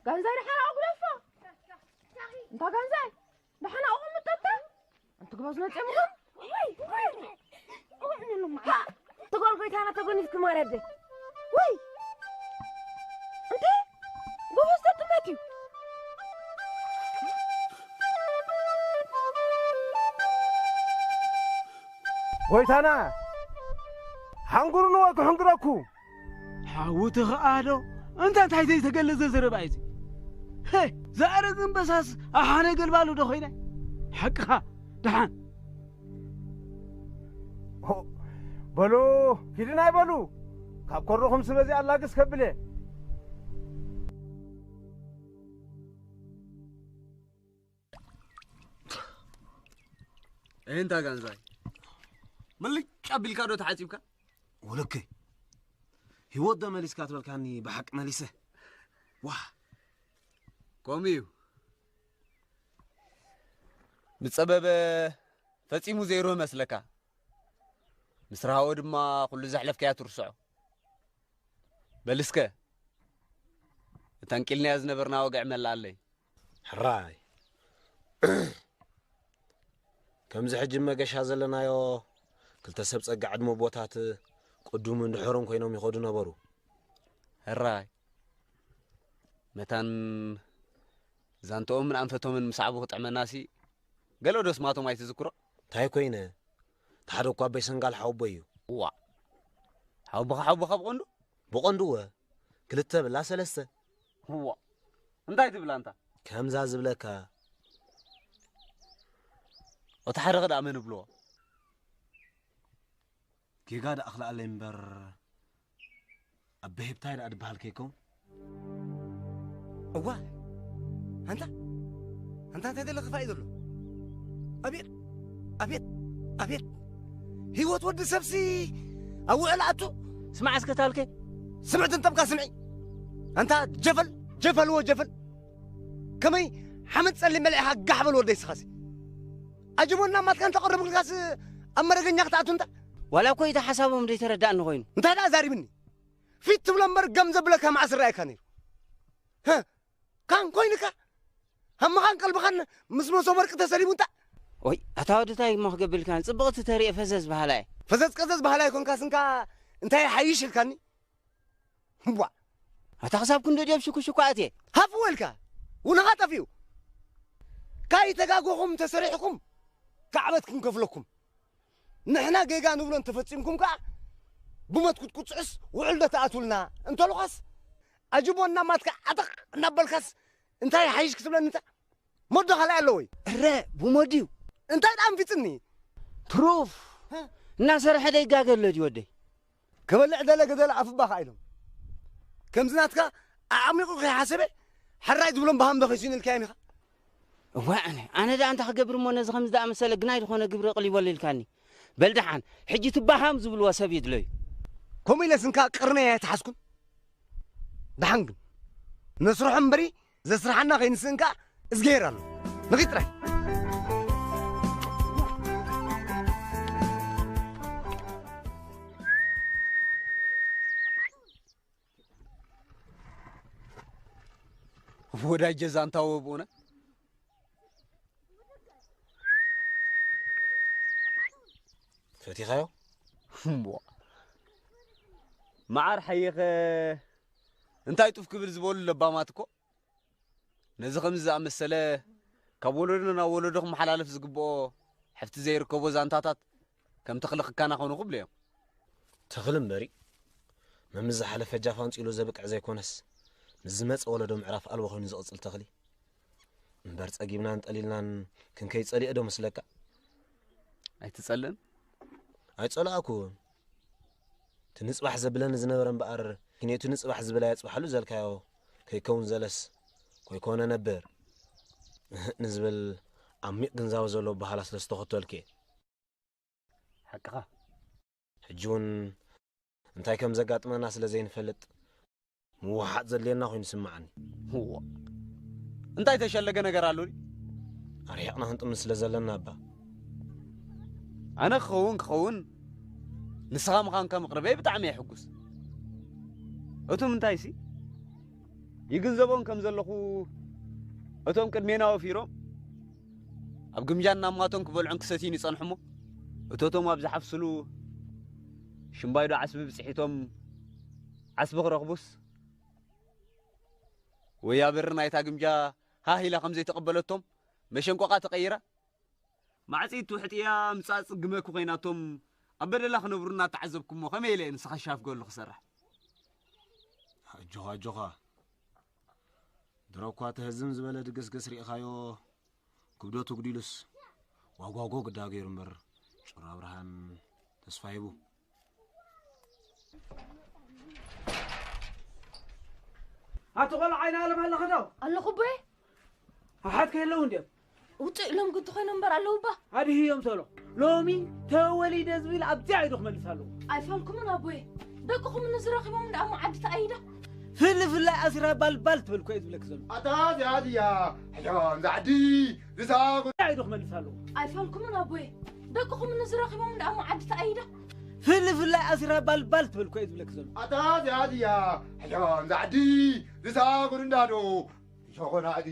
ጋንዛይ ደሓን ኣጉለፎ። እንታ ጋንዛይ ደሓን ኣቑም ጠጣ። ኣንቲ ግባዝ ነጽ ምኹን። ወይ፣ ወይ፣ ወይ፣ ወይ፣ ወይ፣ ወይ፣ ተጎልጎይታና ተጎኒፍኪ ማርያም ደይ። ወይ። እንዴ? ጎበዝ ተጥመት እዩ። ጎይታና፣ ሓንጉርኒ ወይ ክሕንግረኩ። ሓዊ ትኽኣሎ? እንታ እንታይ ዘይተገለዘ ዘረባ እዩ እዚ? ሄ፣ ዝኣረግ እምበሳስ ኣሓነ ገልባሉ ዶ ኮይነ? ሓቅኻ፣ ደሓን። ሆ፣ በሉ፣ ኪድና ይበሉ። ካብ ኮርኹም ስበዚ ኣላግስ ከብለ። እህ፣ እንታ ጋንዛይ፣ ምልጭ ኣቢልካ ዶ ተሓጺብካ? ወለከይ፣ ህይወት ዶ መሊስካ ትበልካኒ ብሓቂ መሊሰ። ዋ። ከምኡ እዩ። ንጸበበ ፈጺሙ ዘይርህ መስለካ። ምስ ረሃቦ ድማ ኩሉ ዘሕለፍካያ ትርስዖ። በል እስከ፣ እተን ቂልናዮ ዝነበርና ወግዒ መላኣለይ። ሕራይ። ከምዚ ሕጂ መገሻ ዘለናዮ ክልተ ሰብ ጸጋ ዕድመ ቦታት ቅዱምን ድሑርን ኮይኖም ይኸዱ ነበሩ። ሕራይ። መታን ዛንተኦምን ኣንፈቶምን ምስ ዓቡ ክጥዕመናሲ፣ ገለ ዶ ስማቶም ኣይትዝክሮ? እንታይ ኮይነ? እቲ ሓደ እኳ ኣቦይ ሰንጋል ሓወቦይ እዩ። እዋ። ሓወቦኻ ሓወቦኻ ብቐንዱ? ብቐንዱ እወ። ክልተ ብላ ሰለስተ። እዋ። እንታይ ትብል ኣንታ? ከምዛ ዝብለካ። እቲ ሓደ ኸ ደኣ መን እብልዎ? ጌጋ ደኣ ክልኣለይ እምበር፣ ኣበ ሄብታይ ደኣ ድበሃል ከይከውን? እዋ፣ ኣንታ፣ ኣንታ እንታይ ደለ ክፋእ እዩ ዘሎ? ኣቤት፣ ኣቤት፣ ኣቤት! ህይወት ወዲ ሰብሲ ኣብ ውዕል ኣቱ። ስማዕ እስከ ታልከ። ስምዕቲ እንተብካ ስምዒ። ኣንታ ጀፈል፣ ጀፈልዎ ጀፈል። ከመይ ሓመድ ጸሊም በሊዕኻ ጋሕ በል ወደይ ስኻሲ። ኣጅቦና ማትካ እንተቐረብልካስ ኣብ መረገኛ ክትኣቱ እንታ። ዋላ እኮ እቲ ሓሳቦም ዘይተረዳእኒ ኮይኑ። እንታይ ደኣ ዛሪብኒ? ፊት ትብሎ እምበር ገም ዘብለካ መዓስ ረኣየካ ነይሩ። ህ፣ ካን ኮይንካ ሃምኻን ቀልብኻን ምስ መሶብ ወርቂ ተሰሊሙ እንታ። ኦይ፣ ኣታ ወዲ እንታይ እሞ ክገብልካ? ጽብቕቲ ተሪኤ ፈዘዝ በሃላ እየ። ፈዘዝ ቀዘዝ በሃላ ኣይኮንካስ እንካ እንታይ ሓይሽ ኢልካኒ? እምቧ። ኣታ ክሳብ ክንዶ ድዮም ሽኩሽኳ ኣትየ? ሃፍ ወልካ፣ ውንኻ ጠፊኡ። ካይተጋጎኹም ተሰሪሕኩም ካዕበት ክንከፍለኩም። ንሕና ጌጋ ንብሎ እንተፈጺምኩም ከኣ ብሞት ክትቅጽዑስ ውዕል ዶ ትኣትውልና እንተልኳስ፣ ኣጅቦ እናማትካ ዓጠቕ እናበልካስ እንታይ ሓይሽ ክትብለኒ እንተ? ሞዶ ካልኣይ ኣሎ ወይ? እረ፣ ብሞት ድዩ? እንታይ ደኣ ኣንፊጽኒ? ትሩፍ! ሀ? እናሰርሐ ደይጋገ ኣሎ ድዩ ወደይ? ክበልዕ ደለ ገደለ ኣፍባ ኸዓ ኢሎም። ከምዚ ናትካ ኣዕሚቑ ከይሓሰበ፣ ሕራይ ዝብሎም በሃም ዶ ከይሲኑ ኢልካዮም ኢኻ? እዋይ ኣነ፣ ኣነ ደኣ እንታይ ክገብር እሞ ነዚ ከምዚ ደኣ መሰለ ግናይ ዝኾነ ግብሪ ኣቕሊቦ ኣሎ ኢልካኒ። በል ደሓን፣ ሕጂ እቲ በሃም ዝብልዎ ሰብ ይድለዩ። ከምኡ ኢለ ስንካ ቅርነይ ኣይተሓዝኩን። ደሓን ግን፣ ነስርሖ እምበሪ፣ ዘስርሓና ከይንስእን ከኣ እዝግሄር ኣሎ። ንኺድ ጥራይ። ወዳጀ ዛንታ ወብኡና። ፈቲኻዮ? እምቧ። መዓር ሓየኸ እንታይ ጡፍ ክብል ዝበሉ ለባማት እኮ። ነዚ ከምዚ ዝኣመሰለ ካብ ወለዶ ናብ ወለዶ ክመሓላለፍ ዝግብኦ፣ ሓፍቲ ዘይርከቦ ዛንታታት ከም ተኽሊ ክከናኸኑ ክብሉ እዮም። ተኽሊ እምበሪ፣ መምስ ዝሓለፈ ጃፍ ኣንጺሉ ዘብቅዕ ዘይኮነስ፣ ምስ ዝመጽእ ወለዶ ምዕራፍ ኣልቦ ኮይኑ ዝቕጽል ተኽሊ። እምበር ጸጊብናን ጠሊልናን ክንከይድ ጸሊኤ ዶ መስለካ? ኣይትጸልእን? ኣይጸላእኩን። እቲ ንጽባሕ ዘብለኒ ዝነበረ እምበኣር፣ ክንየቱ ንጽባሕ ዝብል ኣየጽብሓሉ ዘልካዮ ከይከውን ዘለስ፣ ኮይኮነ ነበር። እህእ ንዝብል ዓሚቕ ግንዛበ ዘለዎ ኣበሃህላ ስለ ዝተኸተልኩ እየ። ሓቅኻ። ሕጂ እውን እንታይ ከም ዘጋጥመና ስለ ዘይንፈልጥ፣ ምውሓጥ ዘድልየና ኮይኑ ይስምዓኒ። እዎ። እንታይ ተሸለገ ነገር ኣሎ ድዩ? ኣርሒቕና ክንጥምት ስለ ዘለና እባ። ኣነ ክኸውን ክኸውን ንስኻ ምዃንካ ምቕርበይ ብጣዕሚ እየ ሕጉስ። እቶም እንታይሲ ይግንዘቦም ከም ዘለኹ እቶም ቅድሜና ወፊሮም ኣብ ግምጃ እናማቶም ክበልዑን ክሰትዩን ይጸንሑ እሞ፣ እቶቶም ኣብ ዝሓፍስሉ ሽምባይዶ ዓስቢ ብጽሒቶም ዓስቢ ክረኽቡስ፣ ወያ በሪ ናይታ ግምጃ ሃህ ኢላ ከም ዘይተቐበለቶም፣ መሸንቆቓ ተቐይራ፣ ማዕጺት ውሕጥያ ምጻእ ጽግመ ክኾይናቶም ኣብ በደላ ክነብሩ እናተዓዘብኩሞ፣ ከመይ ኢለ እየ ንስኻ ሻፍ ገሉ ክሰርሕ? ኣጆኻ፣ ኣጆኻ። ድሮ እኳ እቲ ህዝም ዝበለ ድግስግስ ርኢኻዮ፣ ክብደቱ ጉዲሉስ ዋጓጎ ግዳ ገይሩ እምበር፣ ጩራ ብርሃን ተስፋ ሂቡ። ኣቲ ቆልዓ ዓይኒ ኣለም ኣለኺ ዶ? ኣለኹ ኣቦየ። ኣሓትከ የለውን ድዮም? ውፅእ ኢሎም ግን ተኾይኖም እምበር ኣለዉ እባ። ኣድህዮም ተሎ። ሎሚ ተወሊደ ዝብል ኣብዚኣ ኢዱ ክመልስ ኣለዎ። ኣይፋልኩምን ኣቦየ። ደቅኹም ንዝረኺቦም ደኣ እሞ ዓዲ ተኣይዳ። ፍልፍላይ ኣሲራ ባልባል ትብል እኮ እየ ዝብለኪ ዘሎ። ኣታ እዚኣ ድያ ሕጃ እዛ ዓዲ ንሳ ጉዳይ ዶ ክመልስ ኣለዎ? ኣይፋልኩምን ኣቦየ። ደቅኹም ንዝረኺቦም ደኣ እሞ ዓዲ ተኣይዳ። ፍልፍላይ ኣሲራ ባልባል ትብል እኮ እየ ዝብለኪ ዘሎ። ኣታ እዚኣ ድያ ሕጃ እዛ ዓዲ ንሳ ጉድ እንዳዶ ሸኾናዲ።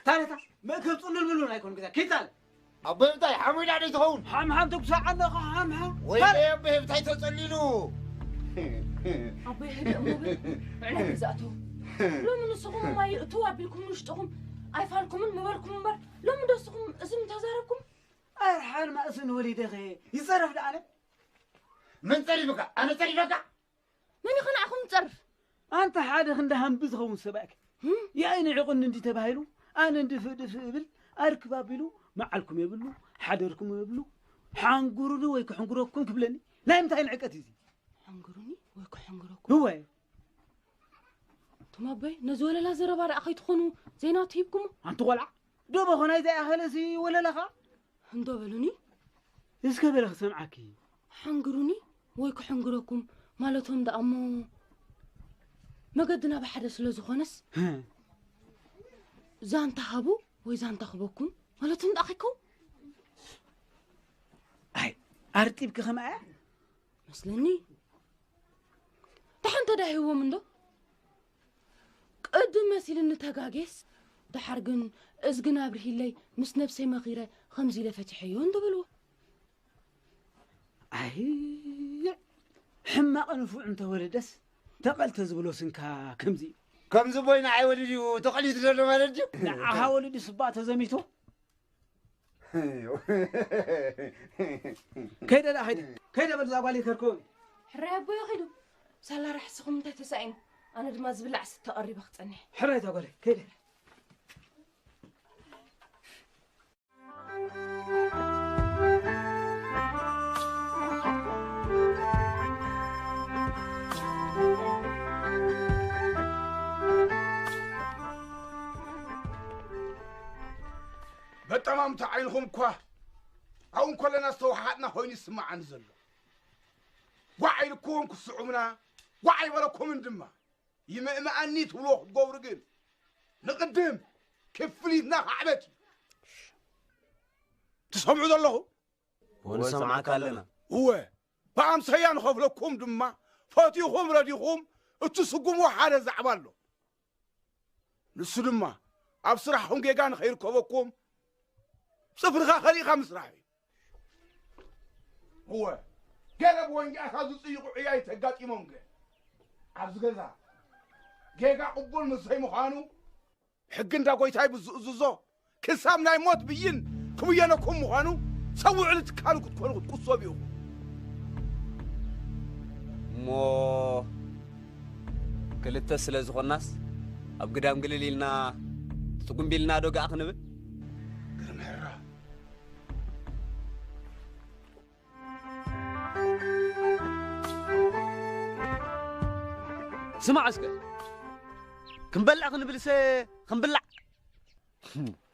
ታነታ መእከብ ጽሉል ብሉን ኣይኮን ግዛ ኪታል ኣቦይ እንታይ ሓሙይ ዳዕዶ ትኸውን? ሓምሓም ተጉሳ ኣለኻ ሓምሓም። ወይ ኣቦይ እንታይ ተጸሊሉ? ኣቦይ ህድእ ምብል ዕለት እዩ ዝኣተው። ሎሚ ንስኹም ማይ እትው ኣቢልኩም ንውሽጥኹም ኣይፋልኩምን ምበልኩም እምበር ሎሚ ዶ ንስኹም እዝም ተዛረብኩም? ኣርሓን ማእስን ወሊደኸ ይጸረፍ ደኣነ? መን ጸሪፍካ? ኣነ ጸሪፈካ? መን እዩ ንዓኹም ዝጸርፍ? ኣንታ ሓደ ክንዲ ሃምቢ ዝኸውን ሰብኣይክ። ህም? ያይ ንዕቑኒ እንዲ ተባሂሉ ኣነ እንዲ ፍእ ድፍእ እብል ኣርክብ ኣቢሉ መዓልኩም የብሉ ሓደርኩም የብሉ ሓንጉሩኒ ወይ ክሕንጉረኩም ክብለኒ ናይ ምንታይ ንዕቀት እዩ እዚ? ሓንጉሩኒ ወይ ክሕንጉረኩም? እወ። እቶም ኣቦይ ነዚ ወለላ ዘረባ ደኣ ከይትኾኑ ዘይናቱ ሂብኩሞ? ኣንቲ ቆልዓ ዶቦ ኾናይ ዘይኣኸለሲ ወለላኻ እንዶ በሉኒ። እስከ በለ ክሰምዓኪ። ሓንግሩኒ ወይ ክሕንግረኩም ማለቶም ደኣ እሞ መገድና ብሓደ ስለ ዝኾነስ ዛንታ ሃቡ ወይ ዛንታ ክበኩም ማለቶም ደኣ ከይከው። ኣይ ኣርጢብኪ ከማያ መስለኒ። ደሓን ተዳሂዎም እንዶ ቅድም መሲልኒ ተጋጌስ፣ ደሓር ግን እዝግን ኣብርሂለይ ምስ ነብሰይ መኺረ ከምዚ ኢለ ፈቲሐዮ እንዶ በልዎ። ኣይ ሕማቕ ንፉዕ እንተወለደስ ተቐልተ ዝብሎ ስንካ ከምዚ እዩ። ከምዚ ቦይ ንዓይ ወሊድ እዩ ተቐሊቱ ዘሎ ማለት ድዩ? ንዓኻ ወሊዱ ስባ ተዘሚቱ ከይደ ደኣ ከይደ ከይደ በል እዛ ጓል ይከርከውን ሕራይ ኣቦይ ኺዱ ሳላ ራሕስኹም እንታይ ተሳኢኑ ኣነ ድማ ዝብላዕ ስተ ቀሪበ ክጸንሕ ሕራይ እዛ ጓል ከይደ በጠማምታ ዓይንኹም እኳ ኣብኡ እንከለና ዝተዋሓጥና ኮይኑ ይስምዓኒ ዘሎ። ጓዕ ኢልኩም ክትስዑምና ጓዕ ኣይበለኩምን ድማ። ይምእምኣኒ ትብልዎ ክትገብሩ ግን ንቕድም ክፍሊትና ካዕበት እዩ። ትሰምዑ ዘለኹም? እወ ንሰምዓካ ኣለና። እወ ብኣምሰያ ንኸፍለኩም ድማ ፈቲኹም ረዲኹም እትስጉምዎ ሓደ ዛዕባ ኣሎ። ንሱ ድማ ኣብ ስራሕኹም ጌጋ ንኸይርከበኩም ጽፍርኻ ከሊእኻ ምስራሕ እዩ። እወ ገለ ብወንጌኣታ ዝጽይቑ ዕያይ ተጋጢሞም ገ ኣብዚ ገዛ ጌጋ ቅቡል ምስ ዘይምዃኑ ሕጊ እንዳ ጎይታይ ብዝእዝዞ ክሳብ ናይ ሞት ብይን ክብየነኩም ምዃኑ ሰብ ውዕሊ ትካሉ ክትኮኑ ክትቁሰቡ ኢኹም። እሞ ክልተ ስለ ዝኾናስ ኣብ ግዳም ግልል ኢልና ትጥጉምቢልና ዶ ገኣ ክንብል? ግርምህራ ስማዕ እስከ ክንበልዕ ክንብልሰ ክንብላዕ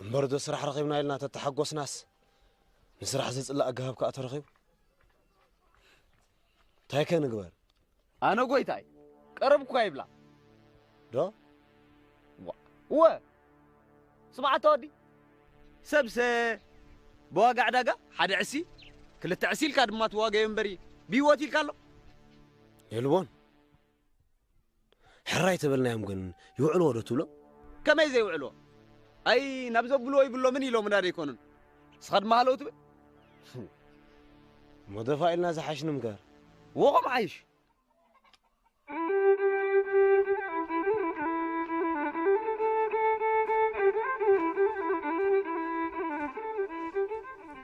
እምበር ዶ ስራሕ ረኺብና ኢልና ተተሓጎስናስ ንስራሕ ዘጽልእ ኣገባብ ከኣ ተረኺቡ እንታይ ከ ንግበር ኣነ ጎይታይ ቀረብ እኳ ይብላ ዶ እወ ስምዓታ ወዲ ሰብሰ ብዋጋ ዕዳጋ ሓደ ዕሲ ክልተ ዕሲ ኢልካ ድማ ትዋገዮ እምበሪ ብህይወት ኢልካ ኣሎ የልቦን ሕራይ ተበልናዮም ግን ይውዕልዎ ዶ ትብሎ ከመይ ዘይውዕልዎ ኣይ ናብ ዘብልዎ ይብሎምን ኢሎምና ደይኮኑን ንስኻ ድማ ሃለው ትብል እሞ ደፋ ኢልና ዝሓሽ ንምገር እዎ ከምኡ ሓይሽ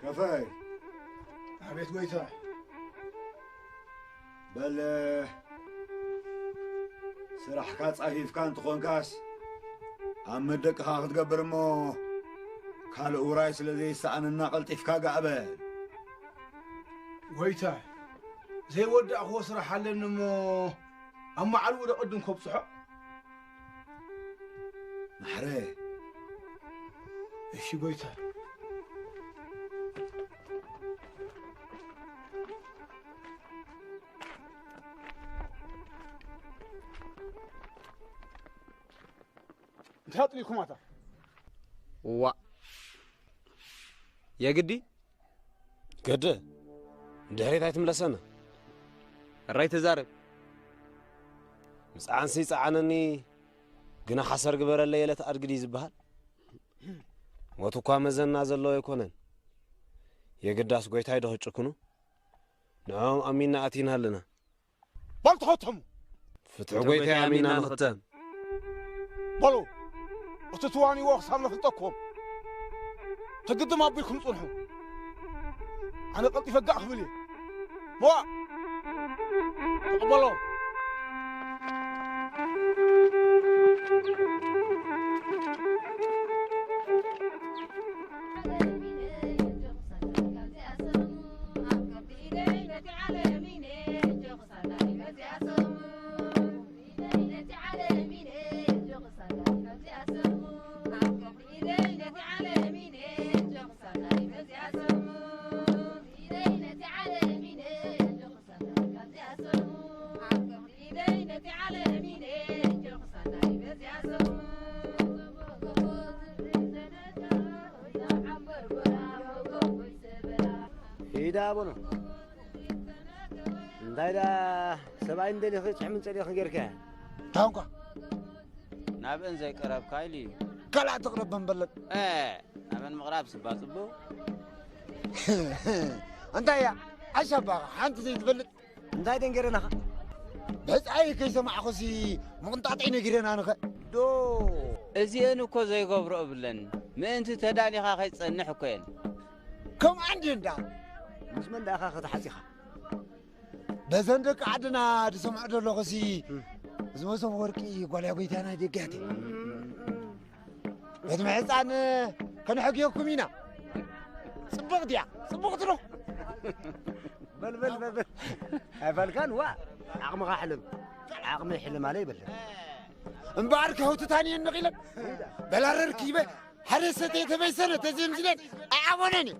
ከፈይ ኣቤት ጎይታ በል ስራሕካ ጻፊፍካ እንትኾንካስ ኣብ መደቅኻ ክትገብር እሞ ካልእ ውራይ ስለ ዘይሰኣነና ቀልጢፍካ ጋእ በል። ጎይታ ዘይወዳእኽዎ ስራሕ ኣለኒ እሞ ኣብ መዓልኡ ዶ ቅድም ከብጽሖ? ማሕረ እሺ ጎይታ። ኢልኩማታ። ዋ፣ የግዲ? ገደ፣ ድሕሪት ኣይትምለሰና። እራይ ተዛረብ። ምጽዓንሲ ይጸዓነኒ፣ ግና ሓሰር ግበረለይ የለት ኣድግዲ ዝበሃል። ሞት እኳ መዘና ዘለዎ ኣይኮነን። የግዳስ ጎይታይ ዶ ክጭክኑ? ንዕኦም ኣሚንና ኣቲና ኣለና። በል ተኸተሙ። ፍትሒ ጎይታይ ኣሚንና ንኽተም። በሉ፣ እቲ ትዋንይዎ ክሳብ ነፍልጠኩም። ትግድም ኣቢልኩም ጽንሑ። ኣነ ቀልጢፈ ጋእ ክብል እየ። መዋ፣ ተቐበሎ። ኢዳ ኣቦኖ፣ እንታይ ዳ ሰብኣይ እንደሊኺ ጭሕምን ጸሊኽን ጌርካያ? ታንኳ ናብእን ዘይቀረብካ ኢሉ እዩ። ካልኣ ትቕረብ በንበለጥ። እ፣ ናበን ምቕራብ ስባ ጽቡቕ። እንታይ እያ? ኣሻባኻ ሓንቲ ዘይትፈልጥ እንታይ ደንገረናኻ? ብሕጻይ ከይሰማዕኹሲ ምቕንጣጠይ ነጊረና ንኸ? ዶ እዚአን እኮ ዘይገብሮ እብለን። ምእንቲ ተዳሊኻ ከይትጸንሕ እኮ እየን። ከምኣን ድየን ደኣ? ምስ መን ደኣኻ ከተሓጺኻ? በዘን ደቂ ዓድና ዝሰምዖ ዘለኹሲ፣ እም። እዚ መሶብ ወርቂ ጓል እያ ጎይታና ደጋቲ። በቲ ምሕጻን ከነሕግየኩም ኢና። ጽብቕቲ እያ፣ ጽብቕቲ ዶ? በል፣ በል፣ በል፣ በል። ኣይበልካን፣ ዋ፣ ዓቕምኻ ሕለም። ዓቕመይ ሕለም ኣለ ይበል። እምበኣር ከህውትታን እየን ነቒለን። በላረር ክይበ ሓደ ሰተ የተበይሰነ ተዘምዝለን ኣይዓቦነን እዩ።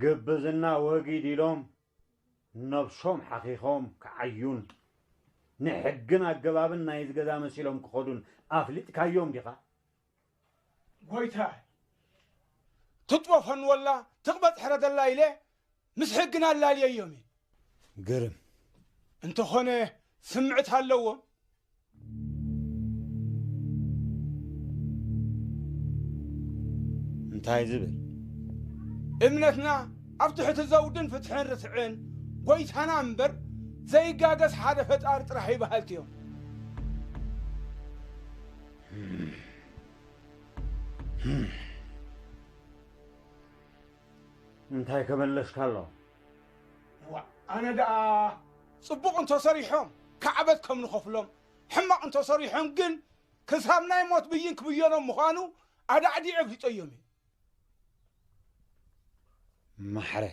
ግብዝና ወጊድ ኢሎም ነብሶም ሓኺኾም ክዓዩን ንሕግን ኣገባብን ናይዚ ገዛ መሲሎም ክኸዱን ኣፍሊጥካዮም ዲኻ? ጎይታይ፣ ትጥወፈን ወላ ትቕበጽ ሕረ ደላ ኢለ ምስ ሕግና ኣላልየዮም እየ። ግርም። እንተኾነ ስምዕት ኣለዎም። እንታይ ዝብል? እምነትና ኣብ ትሕቲ ዘውድን ፍትሕን ርትዕን ጎይታና እምበር ዘይጋገስ ሓደ ፈጣሪ ጥራሕ እዩ በሃልቲ እዮም። እንታይ ከመለስካ ኣሎ? ዋ፣ ኣነ ደኣ ጽቡቕ እንተሰሪሖም ካዕበት ከም ንኸፍሎም፣ ሕማቕ እንተሰሪሖም ግን ክሳብ ናይ ሞት ብይን ክብየኖም ምዃኑ ኣዳዕዲዐ ኣፍሊጠዮም እየ። ማሕረ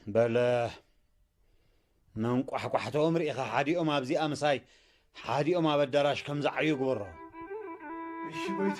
በለ መንቋሕቋሕተኦም ርኢኻ ሓዲኦም ኣብዚኣ ምሳይ ሓዲኦም ኣብ ኣዳራሽ ከም ዝዓዩ ግበሮ። እሺ ጎይታ።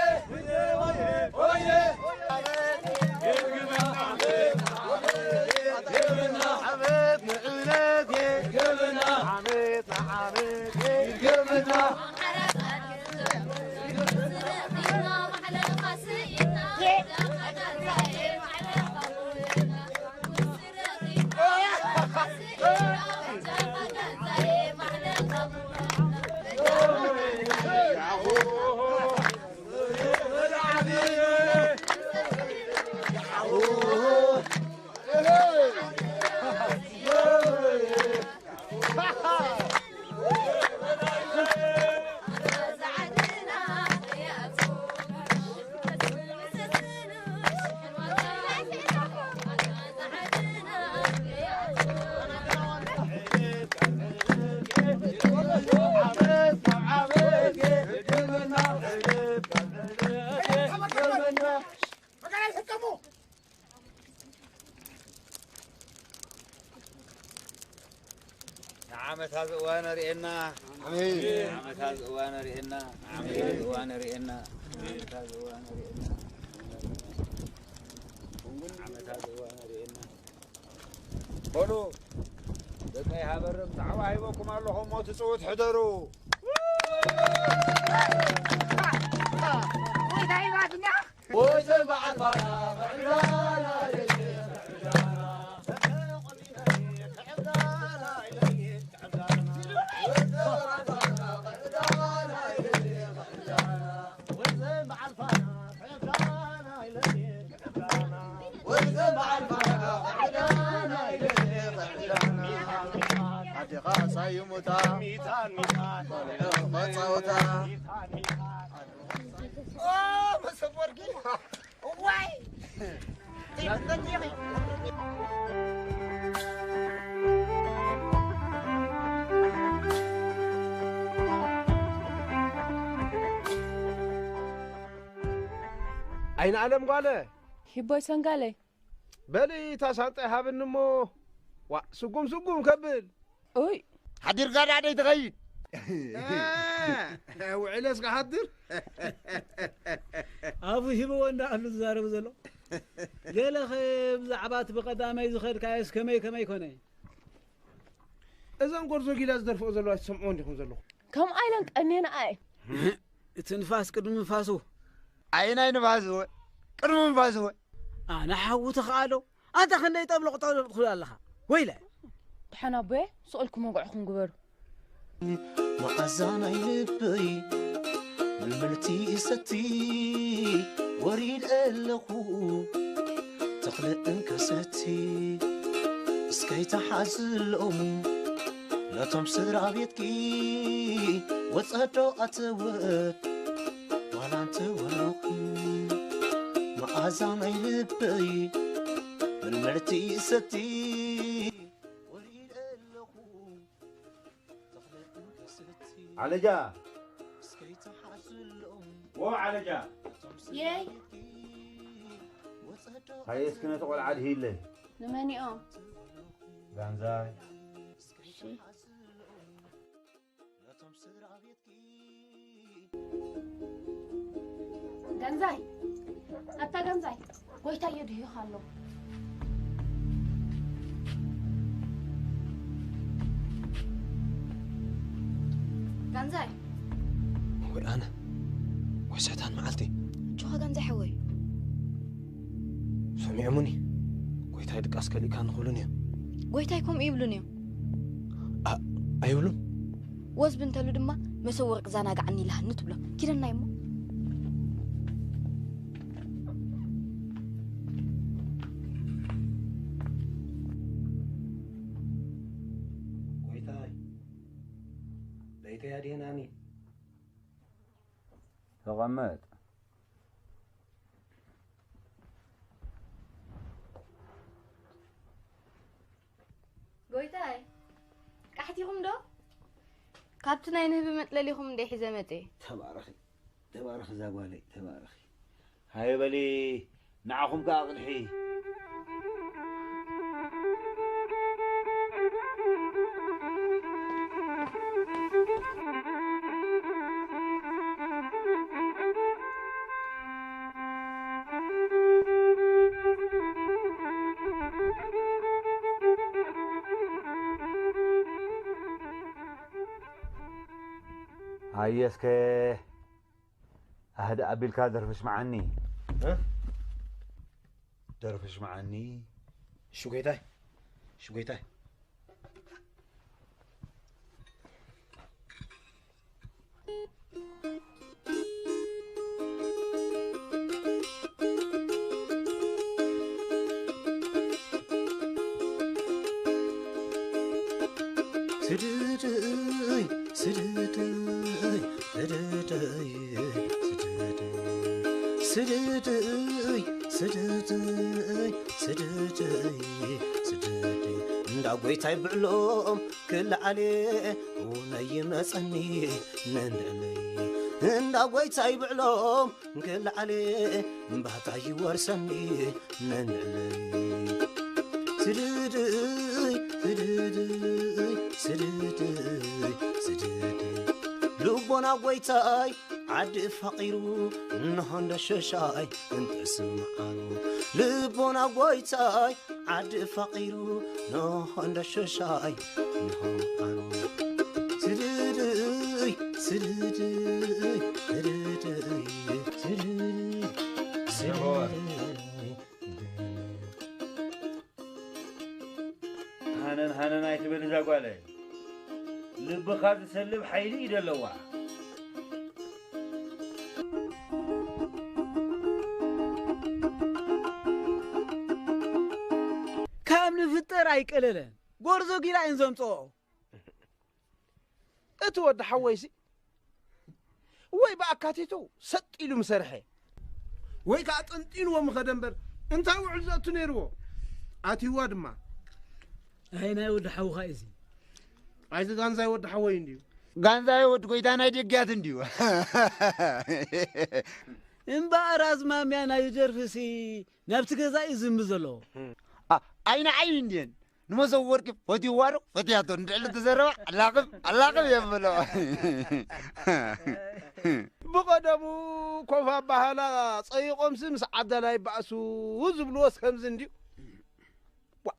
ንዓመታ ዝእዋነ ርእየና። ኣሜን። ንዓመታ ዝእዋነ ርእየና። ንዓመታ ዝእዋነ ርእየና። ንዓመታ ዝእዋነ ርእየና። ንዓመታ ዝእዋነ ርእየና። በሉ ደቀይ ሃበርም ጣዕዋ ሂበኩም ኣለኹ እሞ ትጽውት ሕደሩ። ኣዴኻ ሳይሙታ ሚታን ሚታን ቆልዑ መጻወታ። ኦ፣ መሰብ ወርቂ። እዋይ! ኣይነ ኣለም ጓለ። ሂቦይ ሰንጋለይ። በሊ እታ ሳንጣይ ሃብኒ እሞ፣ ዋ፣ ስጉም ስጉም ከብል። ኡይ። ሓዲርካ ዳኣ ደይ ትኸይድ? እ፣ ውዕለስ ክሓድር? ኣፉ ሂብዎ እንዳኣሉ ዝዛረቡ ዘሎ። ገለኸ ብዛዕባ እቲ ብቐዳማይ ዝኸድካዮስ ከመይ ከመይ ኮነ? እዘን ጎርዞ ጊላ ዝደርፍኦ ዘለዋ ትሰምዕዎ እንዲኹም ዘለኹም? ከምኣ ኢለን ቀንየንኣ እየን። እቲ ንፋስ ቅድሚ ንፋሱ። ኣየናይ ንፋስ እወ? ቅድሚ ንፋስ እወ? ኣነ ሓዊ ተኸኣሎ። ኣንታ ክንደይ ጠብለቕ ጠብለቕ ትብል ኣለኻ? ወይለ። ደሓን ኣቦየ፣ ስቕ ኢልኩም ወግዕኹም ግበሩ። መዓዛ ናይ ልበይ ምልምልቲ ሰቲ ወሪድ ኣለኹ ተኽሊ እንከሰቲ እስከይ ተሓዝሎም ነቶም ስድራ ቤትኪ ወጸዶ ኣተወት ዋላ እንተወለኹ መዓዛ ናይ ልበይ ምልምልቲ ሰቲ ወሪድ ኣለኹ ተኽሊ እንከሰቲ ዓለጃ። እስከይ ተሓዝሎም ዎ ዓለጃ። ነቶም የይ። ስድራ ቤትኪ ወጸዶ ሃየ እስኪ ነቲ ቆልዓ ድሂለይ። ንመኒኦም? ጋንዛይ። እሺ። ነቶም ስድራ ቤትኪ። ገንዛይ፣ ኣታ ገንዛይ፣ ጎይታ የድህዩኻ ኣሎ። ገንዛይ። ወይ ኣነ፣ ወይ ሰይጣን መዓልቲ። ጆኻ ገንዛይ ሓወይ። ሰሚዖሙኒ። ጎይታይ ድቃስ ከሊእካ ንኽብሉን እዮም። ጎይታይ ከምኡ ይብሉን እዮም። ኣ-፣ ኣይብሉን። ወዝቢ እንተሉ ድማ መሰብ ወርቂ ዛናጋዓኒ ኢላሃኒ ትብሎ። ኪደናይ እሞ። ኣይተያድየናኒ። ተቐመጥ። ጎይታይ፣ ቃሕቲኹም ዶ? ካብቲ ናይ ንህቢ መጥለሊኹም እንደ ሒዘ መጤ። ተባረኺ፣ ተባረኺ እዛ ጓለይ፣ ተባረኺ። ሃየ በሊ፣ ንዓኹም ከኣ ኣቕድሒ። ሃየ እስከ ኣህድእ ኣቢልካ ደርፊ ሽምዓኒ። እ? ደርፊ ሽምዓኒ። እሺ ጎይታይ፣ እሺ ጎይታይ። ስድድይ ስድድይ ስድድይ ስድድይ ስድድይ ስድድይ ስድድይ ስድድይ እንዳ ጎይታይ ብዕሎም ክልዓሌ እውነይ ይመጸኒ ነንዕለይ እንዳ ጎይታይ ብዕሎም ክልዓሌ እምባታ ይወርሰኒ ነንዕለይ ስድድይ ስድድይ ስድድይ ስድድይ ልቦና ጎይታይ ዓዲ ፋቒሩ እንሆ እንደ ሸሻይ እንተስምዓሉ ልቦና ጎይታይ ዓዲ ፋቒሩ እንሆ እንደ ሸሻይ እንሆ መዓሉ ስድድይ ስድድይ ስድድይ ስድድይ ስድድይ ሃነን ሃነን ኣይትበል እዛ ጓለይ። ልብኻ ዝሰልብ ሓይሊ እዩ ዘለዋ። ካብ ንፍጠር ኣይቀለለን። ጎርዞ ጊላ እየን ዘምፅኦ። እቲ ወዲ ሓወይሲ ወይ ብኣካቲቱ ሰጥ ኢሉ ምሰርሐ ወይ ከዓ ጠንጢንዎ ምኸደ እምበር እንታይ ውዕል ዘእቱ ነይርዎ? ኣትይዋ ድማ። ኣይ ናይ ወዲ ሓውኻ እዩ እዚ። ኣይዚ ጋንዛይ ወዲ ሓወይ እንድዩ። ጋንዛይ ወዲ ጎይታ ናይ ደጊያት እንድዩ። እምበኣር ኣዝማምያ ናይ ደርፍሲ ናብቲ ገዛ እዩ ዝምቢ ዘሎ። ኣ- ኣይንዓይ እንድየን ንመሰብ ወርቂ ፈትይዋ ዶ ፈትያቶ እንድዕሊ ትዘረባ ኣላቕብ ኣላቕብ የብሎ። ብቐደሙ ኮፍ ኣባሃላ ጸይቖምሲ ምስ ዓዳላይ ባእሱ ዝብልዎስ ከምዚ እንድዩ። ዋ፣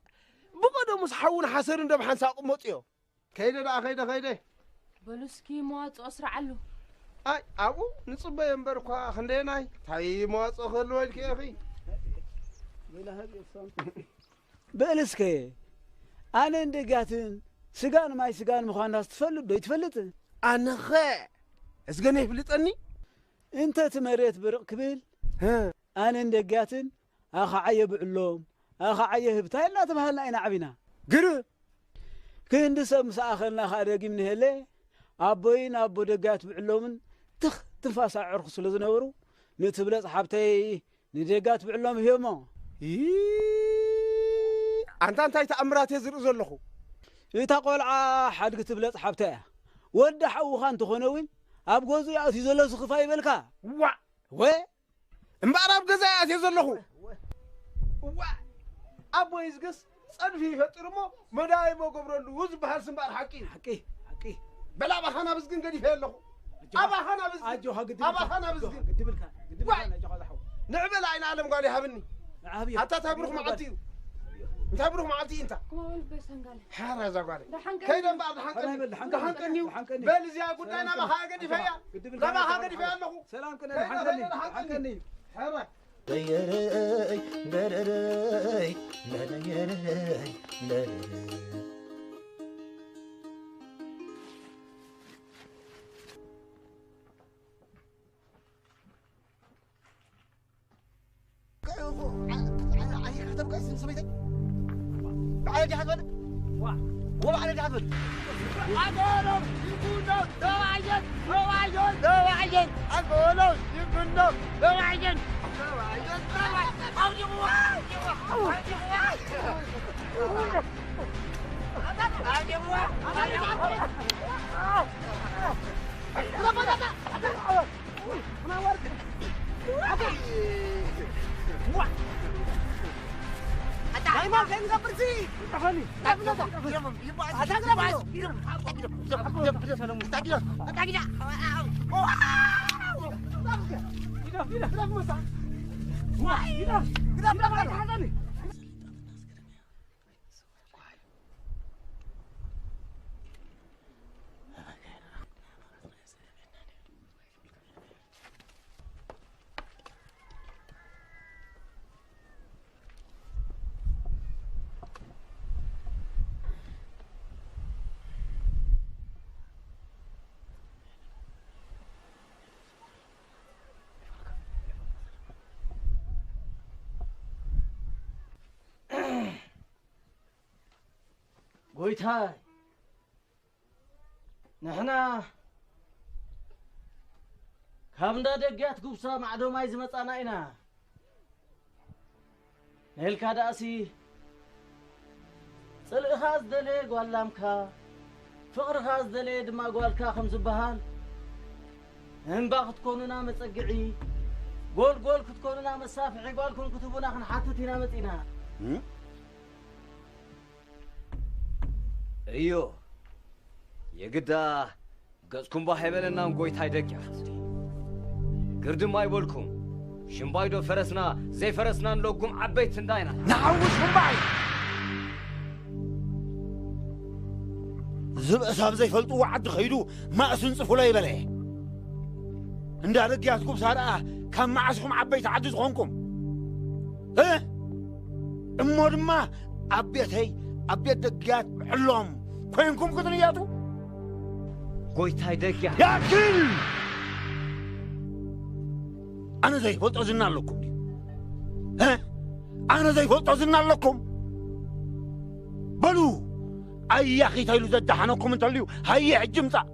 ብቐደሙስ ሓውን ሓሰርን ደብ ሓንሳብ ቅመጡ እዮም። ከይደ ደኣ ከይደ ከይደ። በሉ እስኪ መዋፅኦ ስርዓሉ። ኣይ ኣብኡ ንፅበዮ እምበር እኳ ክንደየናይ እንታይ መዋፅኦ ክህልዎ ኢልኪ ኢኺ። በል እስከ ኣነን ደጋትን ስጋን ማይ ስጋን ምዃንናስ ትፈልጥ ዶ ይትፈልጥን? ኣነኸ እስገነ ይፍልጠኒ? እንተ እቲ መሬት ብርቕ ክብል ኣነን ደጋትን ኣኻዓየ ብዕሎም ኣኻዓየ ህብታይ እናተባሃልና ኢና ዓቢና። ግር ክንዲ ሰብ ምስ ኣኸልና ኸኣ ደጊም ንሄለ ኣቦይን ኣቦ ደጋት ብዕሎምን ትኽ ትንፋስ ኣዕርኹ ስለ ዝነበሩ ንትብለጽ ሓብተይ ንደጋት ብዕሎም ህዮሞ። ኣንታ እንታይ ተኣምራት እየ ዝርኢ ዘለኹ። እታ ቆልዓ ሓድጊ ትብለጽ ሓብታ እያ። ወዲ ሓውኻ እንተኾነ እውን ኣብ ገዝኡ ኣትዩ ዘሎ ዝኽፋ ይበልካ። ዋ ወ እምበኣር ኣብ ገዛ እየ ኣትየ ዘለኹ። ዋ ኣቦይ ዝገስ ጸድፊ ይፈጥር እሞ መዳይቦ ገብረሉ ዝበሃል ስምባር ሓቂ እዩ። ሓቂ ሓቂ። በል ኣባኻ ናብ እዝግን ገዲፈ ኣለኹ። ኣባኻ ናብ እዝግን ኣጆኻ ግድብ ኣባኻ ናብ እዝግን ግድብልካ ግድብልካ ነጆኻ ዝሓው። ንዕበል ኣይነ ኣለም ጓል ይሃብኒ። ንዓብዮ ኣታ እንታይ ብሩኽ መዓልቲ እዩ። እንታይ ብሩኽ መዓልቲ እዩ እንታ። ኮል በሰንጋለ ሓራ እዛ ጓል ደሓን ቀኒ። ከይደ እምበኣር ደሓን ቀኒ ደሓን ቀኒ። ደሓን ቀኒ እዩ። ደሓን ቀኒ። በል እዚኣ ጉዳይ ናባኻ ገዲፈያ ግድብልካ ናባኻ ነጆኻ ገዲፈያ ዝሓው። ኣለኹ። ሰላም ቅነ ደሓን ቀኒ ደሓን ቀኒ። ሓራ ደየረይ ደረረይ ደረረይ ደረረይ ኣገሎም ይኩኖም ተባየን ተባየን ተባየን ኣገሎም ይኩኖም ተባየን ተባየን ተባየን ኣውጅዋ ኣውጅዋ ኣውጅዋ ጎይታይ፣ ንሕና ካብ እንዳ ደግያት ጉብሳ ማዕዶ ማይ ዝመጻና ኢና። ነልካ ደኣሲ፣ ጽልእኻ ዝደለየ ጓል ላምካ፣ ፍቕርኻ ዝደለየ ድማ ጓልካ ከም ዝበሃል፣ እምባ ክትኮኑና መጸግዒ፣ ጎልጎል ክትኮኑና መሳፍሒ ጓልኩም ክትህቡና ክንሓትት ኢና መጺና። እም? እዮ፣ የግዳ ገጽኩም ባህ ኣይበለናን ጎይታይ ደቅያት። ግርድም ኣይበልኩም። ሽምባይዶ ፈረስና ዘይፈረስናን ለጉም ዓበይቲ እንዳይና። ንዓው ሽምባይ! ዝበእስ ኣብ ዘይፈልጥዎ ዓዲ ኸይዱ ማእስን ጽፉለይ በለ። እንዳ ደቅያት ጉብሳ ደኣ ካብ መዓስ ኢኹም ዓበይቲ ዓዲ ዝኾንኩም? እ? እሞ ድማ ኣብ ቤተይ፣ ኣብ ቤት ደቅያት ብዕሎም ኮይንኩም ክትንያቱ? ጎይታይ ደቅያት። ያክል! ኣነ ዘይፈልጦ ዝና ኣለኩም ድዩ? እ? ኣነ ዘይፈልጦ ዝና ኣለኩም? በሉ፣ ኣያኺት ኢሉ ዘዳሓነኩም እንተልዩ፣ ሃየ ሕጂ ምጻእ።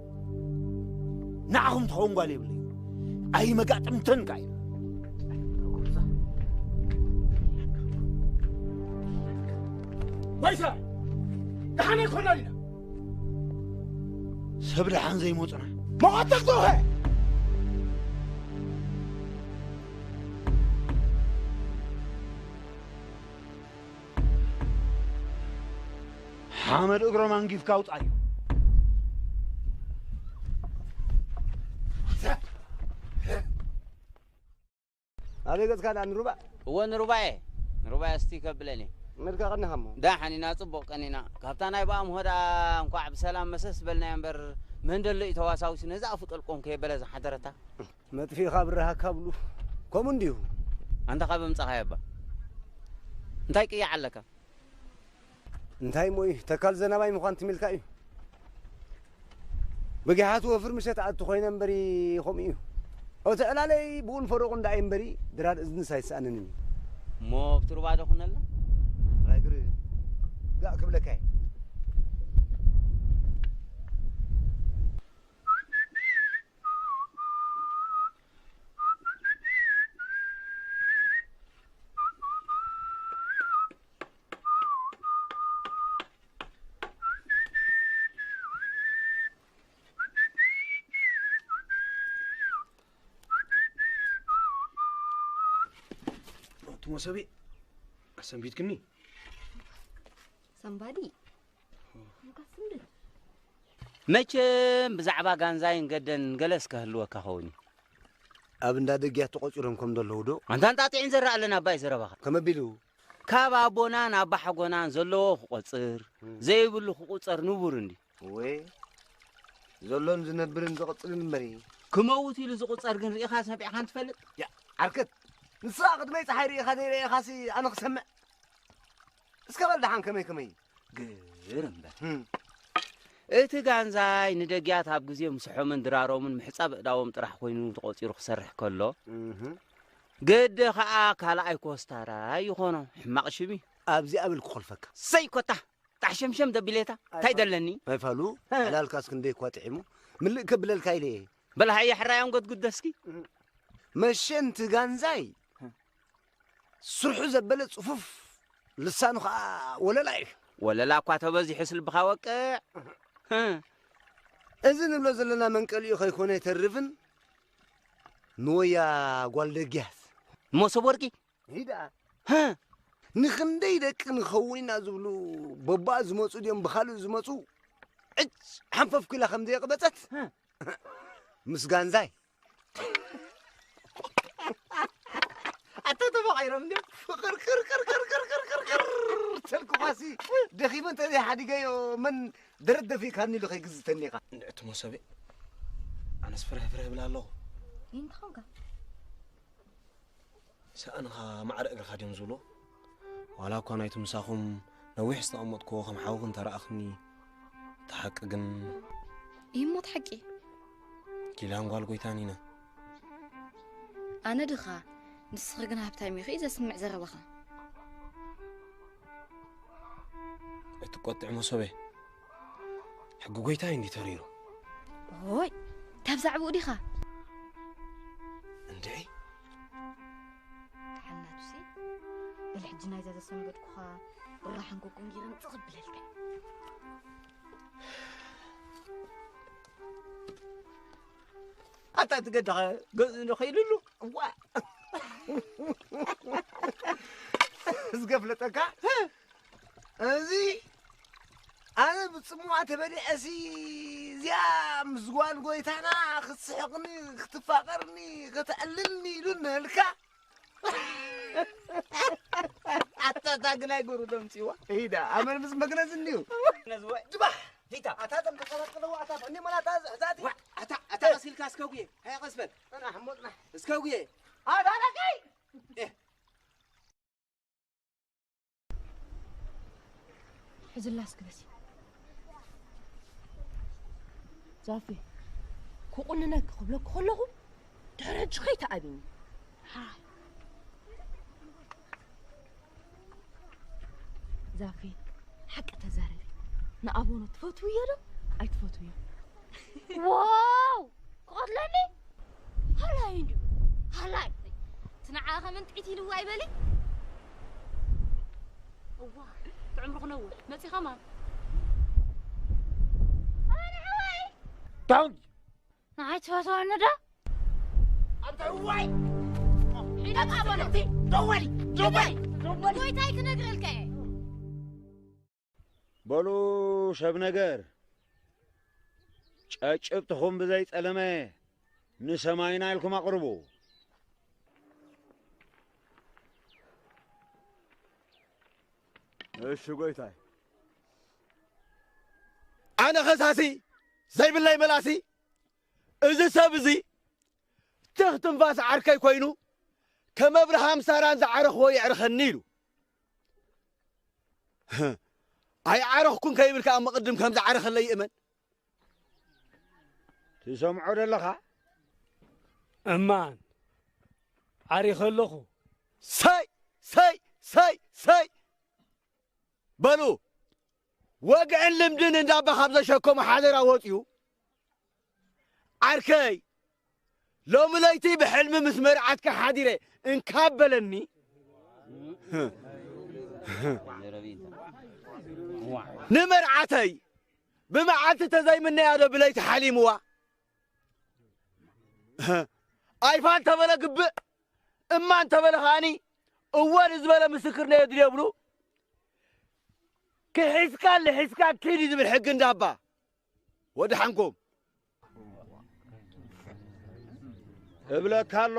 ንዓኹም ትኸውን ጓል የብለይ። ኣይመጋጥምተን ከኣ ኢሉ። ወይሰ፣ ደሓን ኣይኮናን ኢና። ሰብ ደሓን ዘይመጹና። መቐተል ተውሀ! ሓመድ እግሮም ኣንጊፍካ ኣውጻዮ። ኣበይ ገጽካ ደኣ ንሩባ? እወ ንሩባየ። ንሩባየ እስቲ ከብለኒ። መልካ ቀኒኻ እሞ። ደሓን ኢና፣ ጽቡቕ ቀኒና። ካብታ ናይ በኣምሆ ደኣ እንኳዕ ብሰላም መሰስ በልናዮ እምበር፣ መን ደሎ እዩ ተዋሳዊሲ ነዛ ኣፉ ጠልቆም ከየበለ ዝሓደረታ? መጥፊእኻ ብረሃካ ብሉ። ከምኡ እንድዩ። ኣንታ ካብ ኣምጻኻዮ እባ እንታይ ቅያዕ ኣለካ? እንታይ እሞ እዩ? ተካል ዘናባይ ምዃን ትሚልካ እዩ። ብጊሓት ወፍር ምሸት ኣቱ ኮይነ እምበሪ ከምኡ እዩ። እቲ ዕላለይ ብኡን ፈረቑ እንዳ እዩ እምበሪ ድራር እዝንስ ኣይሰኣነንን እዩ። እሞ ኣብቲ ሩባ ዶ ኩነልና? ራግር ጋእ ክብለካ እየ። እቲ መሶቢ ኣሰንቢትክኒ። ሰንባዲ። መቸም ብዛዕባ ጋንዛይን ገደን ገለስ ከህልወካ ኸውን እዩ። ኣብ እንዳ ደግያት ተቖጺሮም ከም ዘለዉ ዶ? ኣንታ እንጣጢዕን ዘረኣለን ኣባይ ዘረባኻ። ከመቢሉ? ካብ ኣቦናን ኣባሓጎናን ዘለዎ ክቖጽር፣ እም። ዘይብሉ ክቑጸር ንቡር እንዲ። እወ፣ ዘሎን ዝነብርን ዝቕጽልን እምበሪ። ክመውት ኢሉ ዝቑጸር ግን ርኢኻ ሰሚዕኻን ትፈልጥ? ያ፣ ዓርከት፣ ንስኻ ቅድመይ ጸሓይ ርኢኻ ዘይርኢኻሲ ኣነ ክሰምዕ? እስከ በል ደሓን ከመይ ከመይ? ግር እምበር። ህም። እቲ ጋንዛይ ንደግያት ኣብ ግዜ ምስሖምን ድራሮምን ምሕጻብ እዳዎም ጥራሕ ኮይኑ ተቖጺሩ ክሰርሕ ከሎ፣ እህ። ግዲ ኸኣ ካልኣይ ኮስታራይ ይኾኖ። ሕማቕ ሽም እዩ። ኣብዚኣ ብል ክኾልፈካ። ሰይ ኮታ! ጣሕ ሸምሸም ደቢሌታ እንታይ ደለኒ? ኣይፋሉ፣ ዕላልካስ ክንደይ እኳ ጥዒሙ። ምልእ ከብለልካ ኢለ እየ። በል ሃየ ሕራዮም ጎድጉድ ደስኪ። መሸንቲ ጋንዛይ ስርሑ ዘበለ ጽፉፍ፣ ልሳኑ ኸኣ ወለላ እዩ። ወለላ እኳ ተበዚሑስ ልብኻ ወቅዕ። እዚ ንብሎ ዘለና መንቀሊኡ ከይኮነ ኣይተርፍን። ንወያ ጓል ደግያት። መሶብ ወርቂ። ሂዳ። ንኽንደይ ደቂ ንኸውን ኢና ዝብሉ በባ ዝመጹ ድዮም ብኻልእ ዝመጹ ዕጭ ሓንፈፍ ኪላ ከም ዘየቕበጸት ምስ ጋንዛይ። ኣታ ተፈቒሮም እንድዮም። ፍቕር ቅር ቅር ቅር ቅር ቅር ቅር ቅር ተልኩኻሲ ደኺመ እንተዘይ ሓዲገዮ መን ደረት ደፊእካኒ ኢሉ ከይግዝተኒ ኢኻ። ንዕቲ መሶበይ፣ ኣነስ ፍርህ ፍርህ እብል ኣለኹ። እንታይ ኾንካ? ሰኣንኻ ማዕረ እግርኻ ድዮም ዝብሎ? ዋላ እኳ ናይቲ ምሳኹም ነዊሕ ዝተቐመጥክዎ ከም ሓውኺ እንተረኣኽኒ፣ እቲ ሓቂ ግን እሞ እቲ ሓቂ? ጊላን ጓል ጎይታን ኢና። ኣነ ድኻ፣ ንስኺ ግን ሃብታም ኢኺ ዘስምዕ ዘረባኻ። ኣይትቆጥዕ መሶበይ። ሕጊ ጎይታይ እንዲ ተሪሩ። ኦይ፣ እታ ብዛዕባኡ ዲኻ? እንድዒ። ተሓናዱሲ፣ በል ሕጂ ናይዛ ዘሰንበድኩኻ ብራሕን ኮኮን ጌረ ምጽእ ክብለልካ። ኣታ ትገድኻ ገ-፣ ንኸይልሉ። እዋ። ዝገፍለጠካ? እዚ ኣነ ብጽሙዋ ተበሊዐሲ እዚኣ ምስ ጓል ጎይታና ክትስሕቕኒ፣ ክትፋቐርኒ፣ ከተዕልልኒ ኢሉ ንህልካ። ኣታ እታ ግናይ ጉሩ ደምጺዋ። ኢዳ ኣመል ምስ መግነዝ እንዲዩ። ነዝወ። ድባሕ! ዲታ! ኣታ ደም ተሰራት ከለዋ ኣታ ፈኒ መላታ ዝሕዛቲ። ዋ! ኣታ፣ ኣታ ቀሲልካ እስከ ጉየ። ሃያ ቀስ በል። ጽናሕ፣ እሞ ጽናሕ። እስከ ጉየ። ኣታ ደቀይ! ኤህ። ሕዝላ እስኪ በሲ። ዛፌ፣ ክቑንነኪ ክብለኪ ከለኹ ድሕሪ ሕጂ ከይትኣብይኒ። ሓራይ። ዛፌ፣ ሓቂ ተዛረቢ። ንኣቦኖ ትፈትውዮ ዶ ኣይትፈትውዮ? ዋው! ክቐትለኒ? ሃላይ እንድዩ። ሃላይ። እቲ ንዓኣ ከም እንጥዒት ኢልዋ ኣይበሊ። እዋ፣ እቲ ዕምሩ ክነውሕ። መጺኻ ማም። ኣነ ሓወይ! ዳውን! ንዓይ ትፈትወኒ ዶ? ኣብታ እዋይ! ሒደት ኣቦነ! ደወሊ! ደወሊ! ደወሊ! ጎይታይ ክነግረልካ እየ። በሉ ሰብ ነገር፣ ጨጭብጥኹም ብዘይ ጸለመ ንሰማይና ኢልኩም ኣቕርቡ። እሺ ጎይታይ። ኣነ ኸሳሲ ዘይብለይ መላሲ፣ እዚ ሰብ እዚ ትኽ ትንፋስ ዓርከይ ኮይኑ፣ ከም ኣብርሃም ሳራን ዝዓረኽዎ የዕርኸኒ ኢሉ። ኣይዓረኽኩን ከይብል ከኣ ምቕድም ከም ዝዓረኸለይ ይእመን። ትሰምዖ ደለኻ? እማን፣ ዓሪኸ ኣለኹ። ሰይ፣ ሰይ፣ ሰይ፣ ሰይ! በሉ፣ ወግዕን ልምድን እንዳባ ካብ ዘሸከሞ ሓደራ ወጺኡ፣ ዓርከይ፣ ሎሚ ለይቲ ብሕልሚ ምስ መርዓትካ ሓዲረ እንካብ በለኒ። ንመርዓተይ ብመዓልቲ ተዘይምነያ ዶ ብለይቲ ሓሊምዋ? ኣይፋል ተበለ ግብእ፣ እማ እንተበለ ከኣኒ እወ ንዝበለ ምስክር ነየድልዮ ብሉ። ክሒስካን ልሒስካን ኪድ እዩ ዝብል ሕጊ እንዳባ። ወድሓንኩም። እብለካ ኣሎ።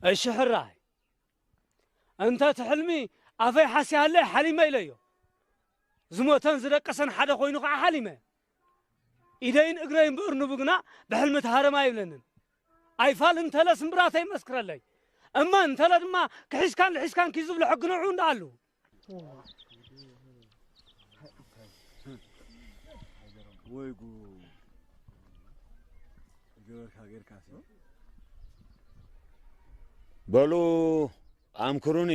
እሺ ሕራይ። እንተ እቲ ሕልሚ ኣፈይ ሓስያለይ ሓሊመ ኢለዮ። ዝሞተን ዝደቀሰን ሓደ ኮይኑ ከዓ ሓሊመ። ኢደይን እግረይን ብእርንቡ ግና ብሕልሚ ተሃረማ ይብለንን። ኣይፋል እንተለ ስምብራተይ መስክረለይ። እማ እንተለ ድማ ክሒስካን ልሒስካን ኪ ዝብሉ ሕጊ ንዑ እንዳኣሉ። ወይ ጉድ። ገበርካ ጌርካ ሲ። በሉ ኣምክሩኒ።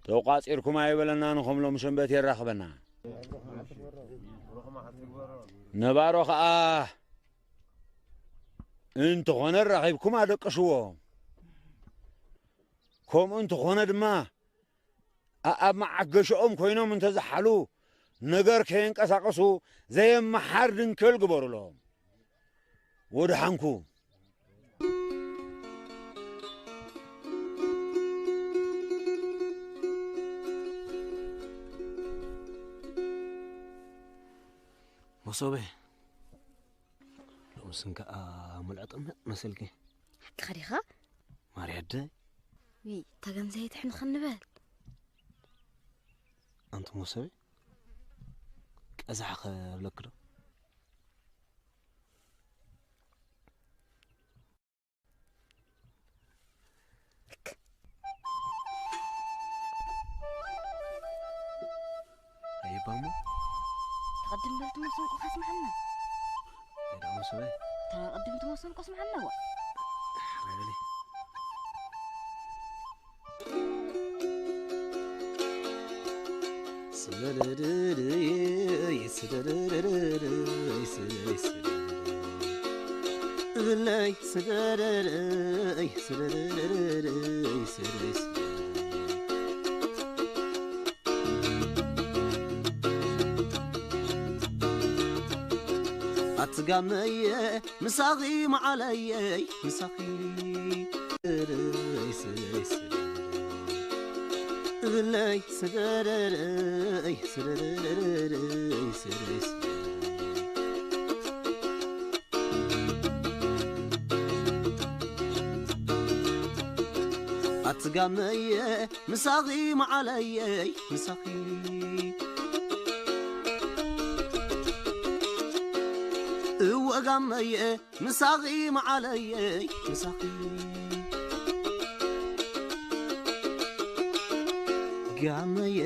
ተቋጺርኩም ኣይበለና ንኸም ሎም ሰንበት የራኽበና። ነባሮ ኸኣ እንተኾነ ኣራኺብኩም ኣደቅስዎ። ከምኡ እንተኾነ ድማ ኣኣብ መዓገሽኦም ኮይኖም እንተዝሓሉ ነገር ከየንቀሳቐሱ ዘየመሓር ድንክል ግበሩሎም። ወድሓንኩ። መሶበ፣ ሎምስ እንከኣ ሙልዐ ጥምዕ መሰልኪ። ሓቅኻ ዲኻ? ማርያ ኣደ። ዊ፣ ተገንዘየ ትሕንኸኒ በል። ኣንቲ መሶበ፣ ቀዛሕ ከብለኪ ዶ? ኣይባሞ? ተቐድም በል ትመስል እኮ ከስምዓና። ኣይዳ መሶበ። ተቐድም ትመስል እኮ ስምዓና፣ ዋ። ሓራይ በሊ። ኣትጋመየ ምሳኺ መዓለየይ ምሳኺ እብለይ ስደደደይ እብለይ ስደደደይ ስደደደይ ስደደይ ኣትጋመየ ምሳኺ መዓለየይ ምሳኺ እወ ጋመየ ምሳኺ መዓለየይ ምሳኺ ጋመየ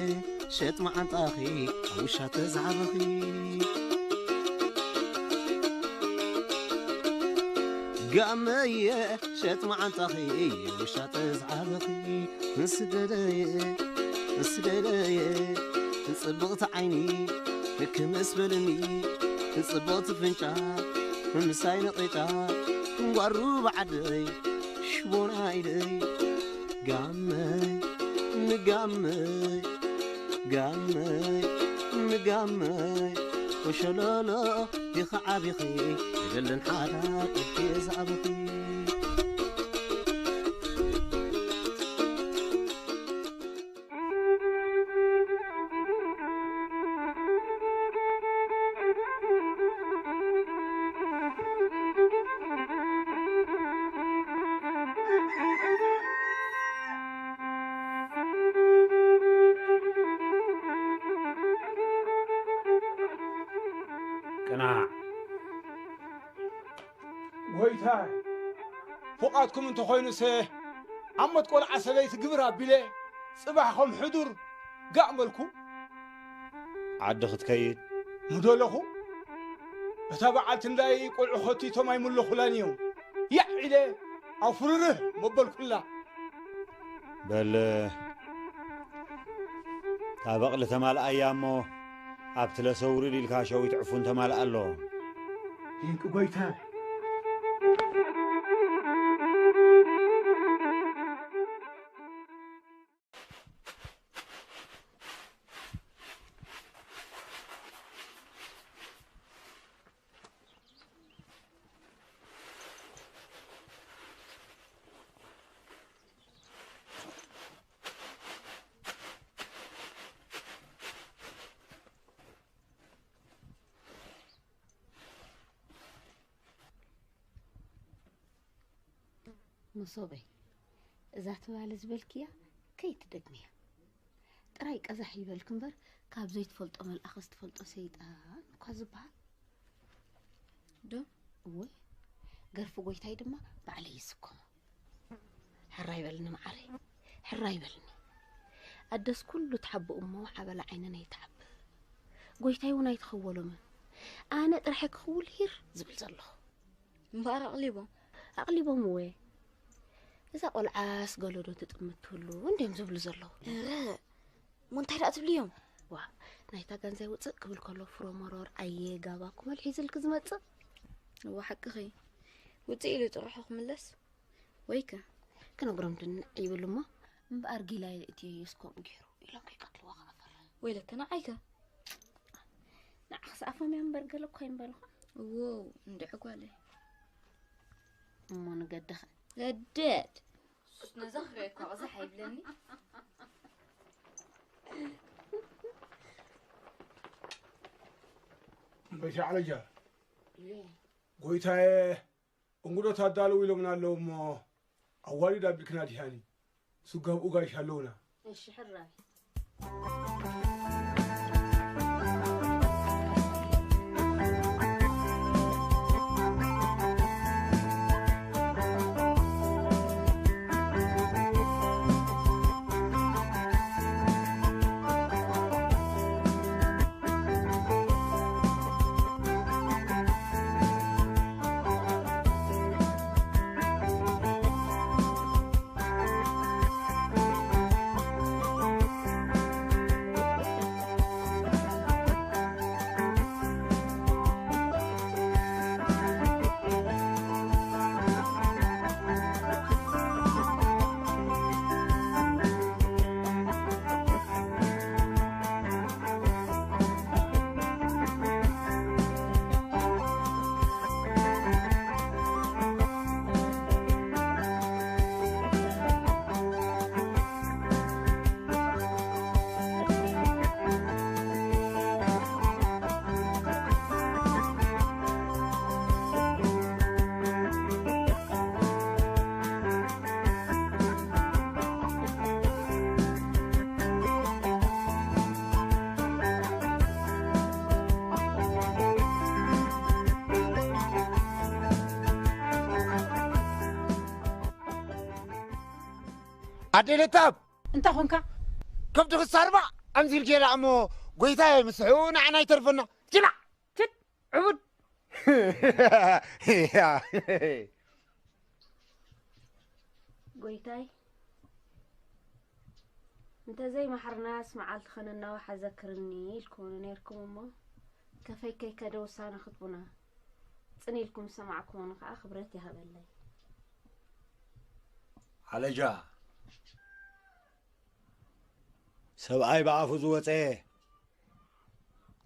ሸጥ መዓንጣኺ ኣብ ውሻ ተዛዕበኺ ጋመየ ሸጥ መዓንጣኺ ውሻ ተዛዕበኺ ስደደየ ስደደየ ጽብቕቲ ዓይኒ ክምስ በልኒ ጽብቕቲ ፍንጫ ምሳይ ነቒጣ እንጓሩ ብዓደይ ሽቦና ኢደይ ጋመይ ንጋመይ ጋመይ ንጋመይ ወሸለሎ ዲኻ ዓቢኺ ኣይደልን ሓዳር እድየ ዝኣበኺ ቅናዕ። ጎይታይ፣ ፍቓድኩም እንተኾይኑሰ፣ ኣብ ሞት ቆልዓ ሰበይቲ ግብር ኣቢለ፣ ጽባሕ ከም ሕዱር ጋእ መልኩ ዓዲ ክትከይድ ምደለኹ። እታ በዓልቲ እንዳይ ቆልዑ ኸቲቶም ኣይምለኹላን እዮም። ያዕ ኢለ ኣፉርርህ መበልኩላ። በል፣ እታ በቕሊ ተማልኣያ እሞ፣ ኣብቲ ለሰ ውርድ ኢልካ ሸዊት ዕፉን ተማልኣሎ። ይንቂ ጎይታ። መሶበይ፣ እዛ ትማሊ ዝበልክያ ከይትደግምያ። ጥራይ ቀዛሕ ይበልኪ እምበር፣ ካብ ዘይትፈልጦ መልኣኽ ዝትፈልጦ ሰይጣን እኳ ዝበሃል። ዶ? እወ፣ ገርፊ ጎይታይ ድማ ባዕለይ ይስከሞ። ሕራይ በልኒ መዓረይ፣ ሕራይ በልኒ። ኣደስ ኩሉ ትሓብእ እሞ ዓበላ ዓይነን ኣይትሓብእ። ጎይታይ እውን ኣይትኸወሎምን። ኣነ ጥራሕ ክኽውል ሂር ዝብል ዘለኹ። እምበኣር ኣቕሊቦም። ኣቕሊቦም እወ። እዛ ቆልዓስ ገለዶ ትጥምት ትህሉ እንድዮም ዝብሉ ዘለዉ። እረ፣ እሞ እንታይ ደኣ ትብልዮም? ዋ፣ ናይታ ጋንዛይ ውፅእ ክብል ከሎ ፍሮመሮር ኣየ ጋባ ኩመል ሒዝልክ ዝመፅእ። እዋ ሓቅኺ። ውፅእ ኢሉ ጥርሑ ክምለስ። ወይከ? ክነግሮም ድንዕ ይብል እሞ እምበኣር ጊላ የእትዮ የስኮም ገይሩ ኢሎም ከይቀትልዋ ክኣፈር። ወይለከ ንዓይከ? ንዓኽስ ኣፎም እያ እምበር ገለ እኮ ኣይምበልኹ። እዎ፣ እንድዒ ጓለይ። እሞ ንገድኸ? ገደድ። ሱስ ነዛ ክሪኦ እኳ ቅዛሕ ኣይብለኒ። እምበይ ዓለጃ። ጎይታየ፣ እንጉዶ ታዳልው ኢሎምና ኣለዉ እሞ፣ ኣዋሊድ ኣቢልክና ዲሃኒ። ስጋብኡ ጋይሽ ኣለውና። እሺ፣ ሕራይ። ኣዴ ለታብ! እንታይ ኾንካ? ከብዲ ክሳርባ ኣምዚል ጌላ እሞ፣ ጎይታየ ምስሑ ንዓና ይተርፈና። ጅላ! ትት! ዕቡድ! ጎይታይ፣ እንተዘይማሕርናስ መዓልቲ ኸነናውሓ ዘክርኒ ኢልኩምኒ ነይርኩም እሞ፣ ከፈይ ከይከደ ውሳነ ክትቡና ጽን ኢልኩም ዝሰማዕኩምኒ ኸኣ ክብረት ይሃበለይ። ዓለጃ፣ ሰብኣይ ብኣፉ ዝወጸ፣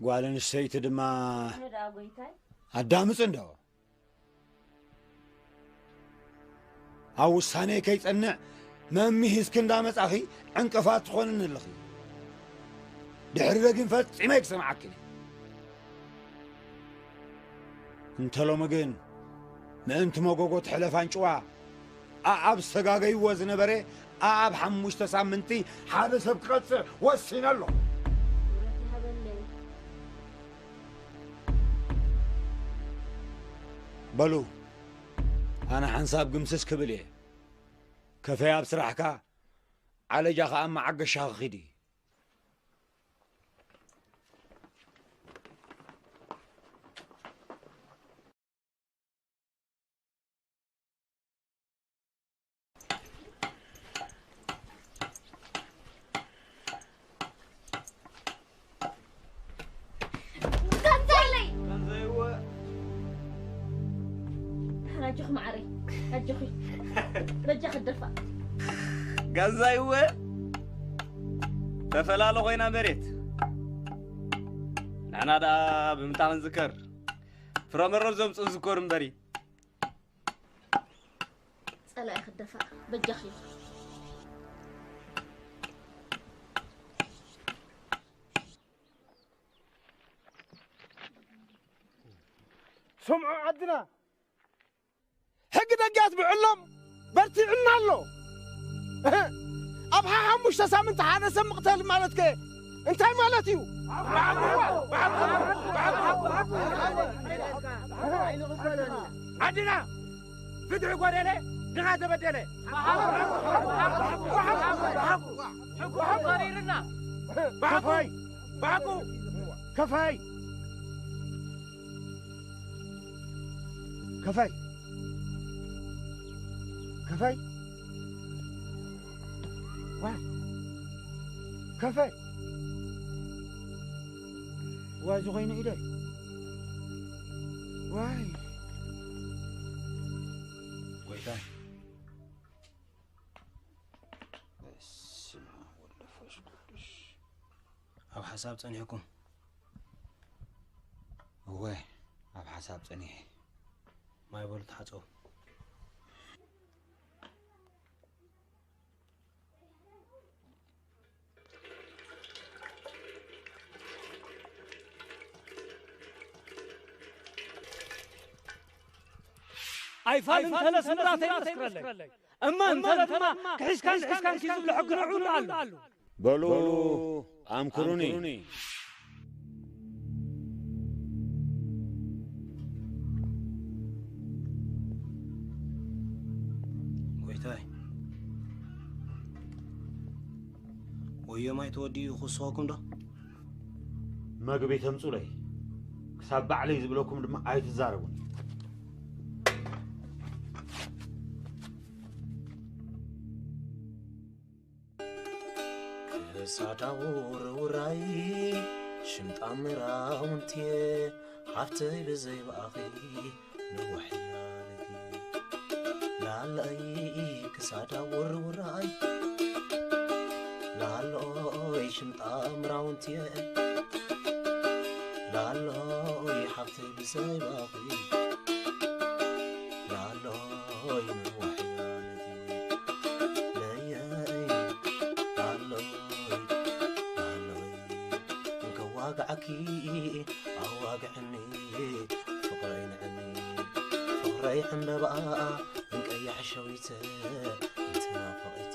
ጓል ኣንስተይቲ ድማ ኣነ ደኣ ጎይታይ። ኣዳምጽ እንዶ። ኣብ ውሳኔ ከይጸንዕ መምሂዝኪ እንዳመጻኺ ዕንቅፋት ትኾንኒ ኣለኺ። ድሕሪ ግን ፈጺመ ኣይክሰምዓክን እየ። እንተ ሎሚ ግን ምእንቲ መጎጎ ትሕለፍ ኣንጭዋ፣ ኣኣብ ዝተጋገይዎ ዝነበረ ኣኣብ ሓሙሽተ ሳምንቲ ሓደ ሰብ ክቐጽዕ ወሲነ ኣሎ። ክብረት ይሃበለይ። በሉ፣ ኣነ ሓንሳብ ግምስስ ክብል እየ። ከፈይ ኣብ ስራሕካ፣ ዓለጃ ኸኣ መዓገሻ ክኺድ እዩ። ገንዘይለይ! ገንዘይወ! ኣጆኺ መዓረይ፣ ኣጆኺ። በጃ ክደፋ። ገንዘይወ! ተፈላለ ኮይና መሬት። ንሕና ደኣ ብምንታይ ክንዝከር? ፍረመሮ ዘምጽኡ ዝከሩ እምበሪ። ጸላኢ ክደፋእ በጃኺ። ስምዑ ዓድና፣ ሕጊ ደጊያት ብዕሎም በርቲዕና ኣሎ። እህ፣ ኣብ ሓ-፣ ሓሙሽተ ሳምንቲ ሓደ ሰብ ምቕተል ማለት ከ እንታይ ማለት እዩ? ዓድና ፍትሒ ጎደለ፣ ድኻ ተበደለ። ብሓቁ፣ ብሓቁ፣ ብሓቁ፣ ብሓቁ፣ ብሓቁ፣ ብሓቁ፣ ከፋይ፣ ብሓቁ፣ ከፋይ፣ ከፋይ፣ ከፋይ፣ ዋ፣ ከፋይ። ዋይ ዝኾይኑ ኢለ። ዋይ። ጎይታይ። በስመ አብ ወወልድ ወመንፈስ ቅዱስ። ኣብ ሓሳብ ጸኒሕኩም? እወ፣ ኣብ ሓሳብ ጸኒሐ። ማይ በሉ ተሓጸቡ። ኣይፋል እንተለስ ምራተይ መስክረለይ። እመ እንተለ ድማ ክሒስካን ክሒስካን ክዩ ዝብሎ ሕጊ ንዕኡ ኣሎ። በሉ ኣምክሩኒ። ጎይታይ፣ ወዮ ማይ ተወዲኡ ክውስኸኩም ዶ? መግቢ ተምጹለይ፣ ክሳብ ባዕለይ ዝብለኩም ድማ ኣይትዛረቡኒ። ክሳዳ ውርውራይ ሽምጣ ምራውንትየ ሃፍተይ ብዘይ ብኣኺ ነዋሕ እያ ለትየ። ላለይ ክሳዳ ውርውራይ ላሎይ ሽምጣ ምራውንትየ ላሎይ ሃፍተይ ብዘይ ብኣኺ ላሎይ ነዋሕ እያ ለትየ። ለየይ ላሎይ ላሎይ እንከዋግዓኪ ኣዋግዕኒ ፍቕረይ ንዕኒ ፍቕረይ ዕምበባ እንቀያሕ ሸዊተ እንትናፍቒቲ።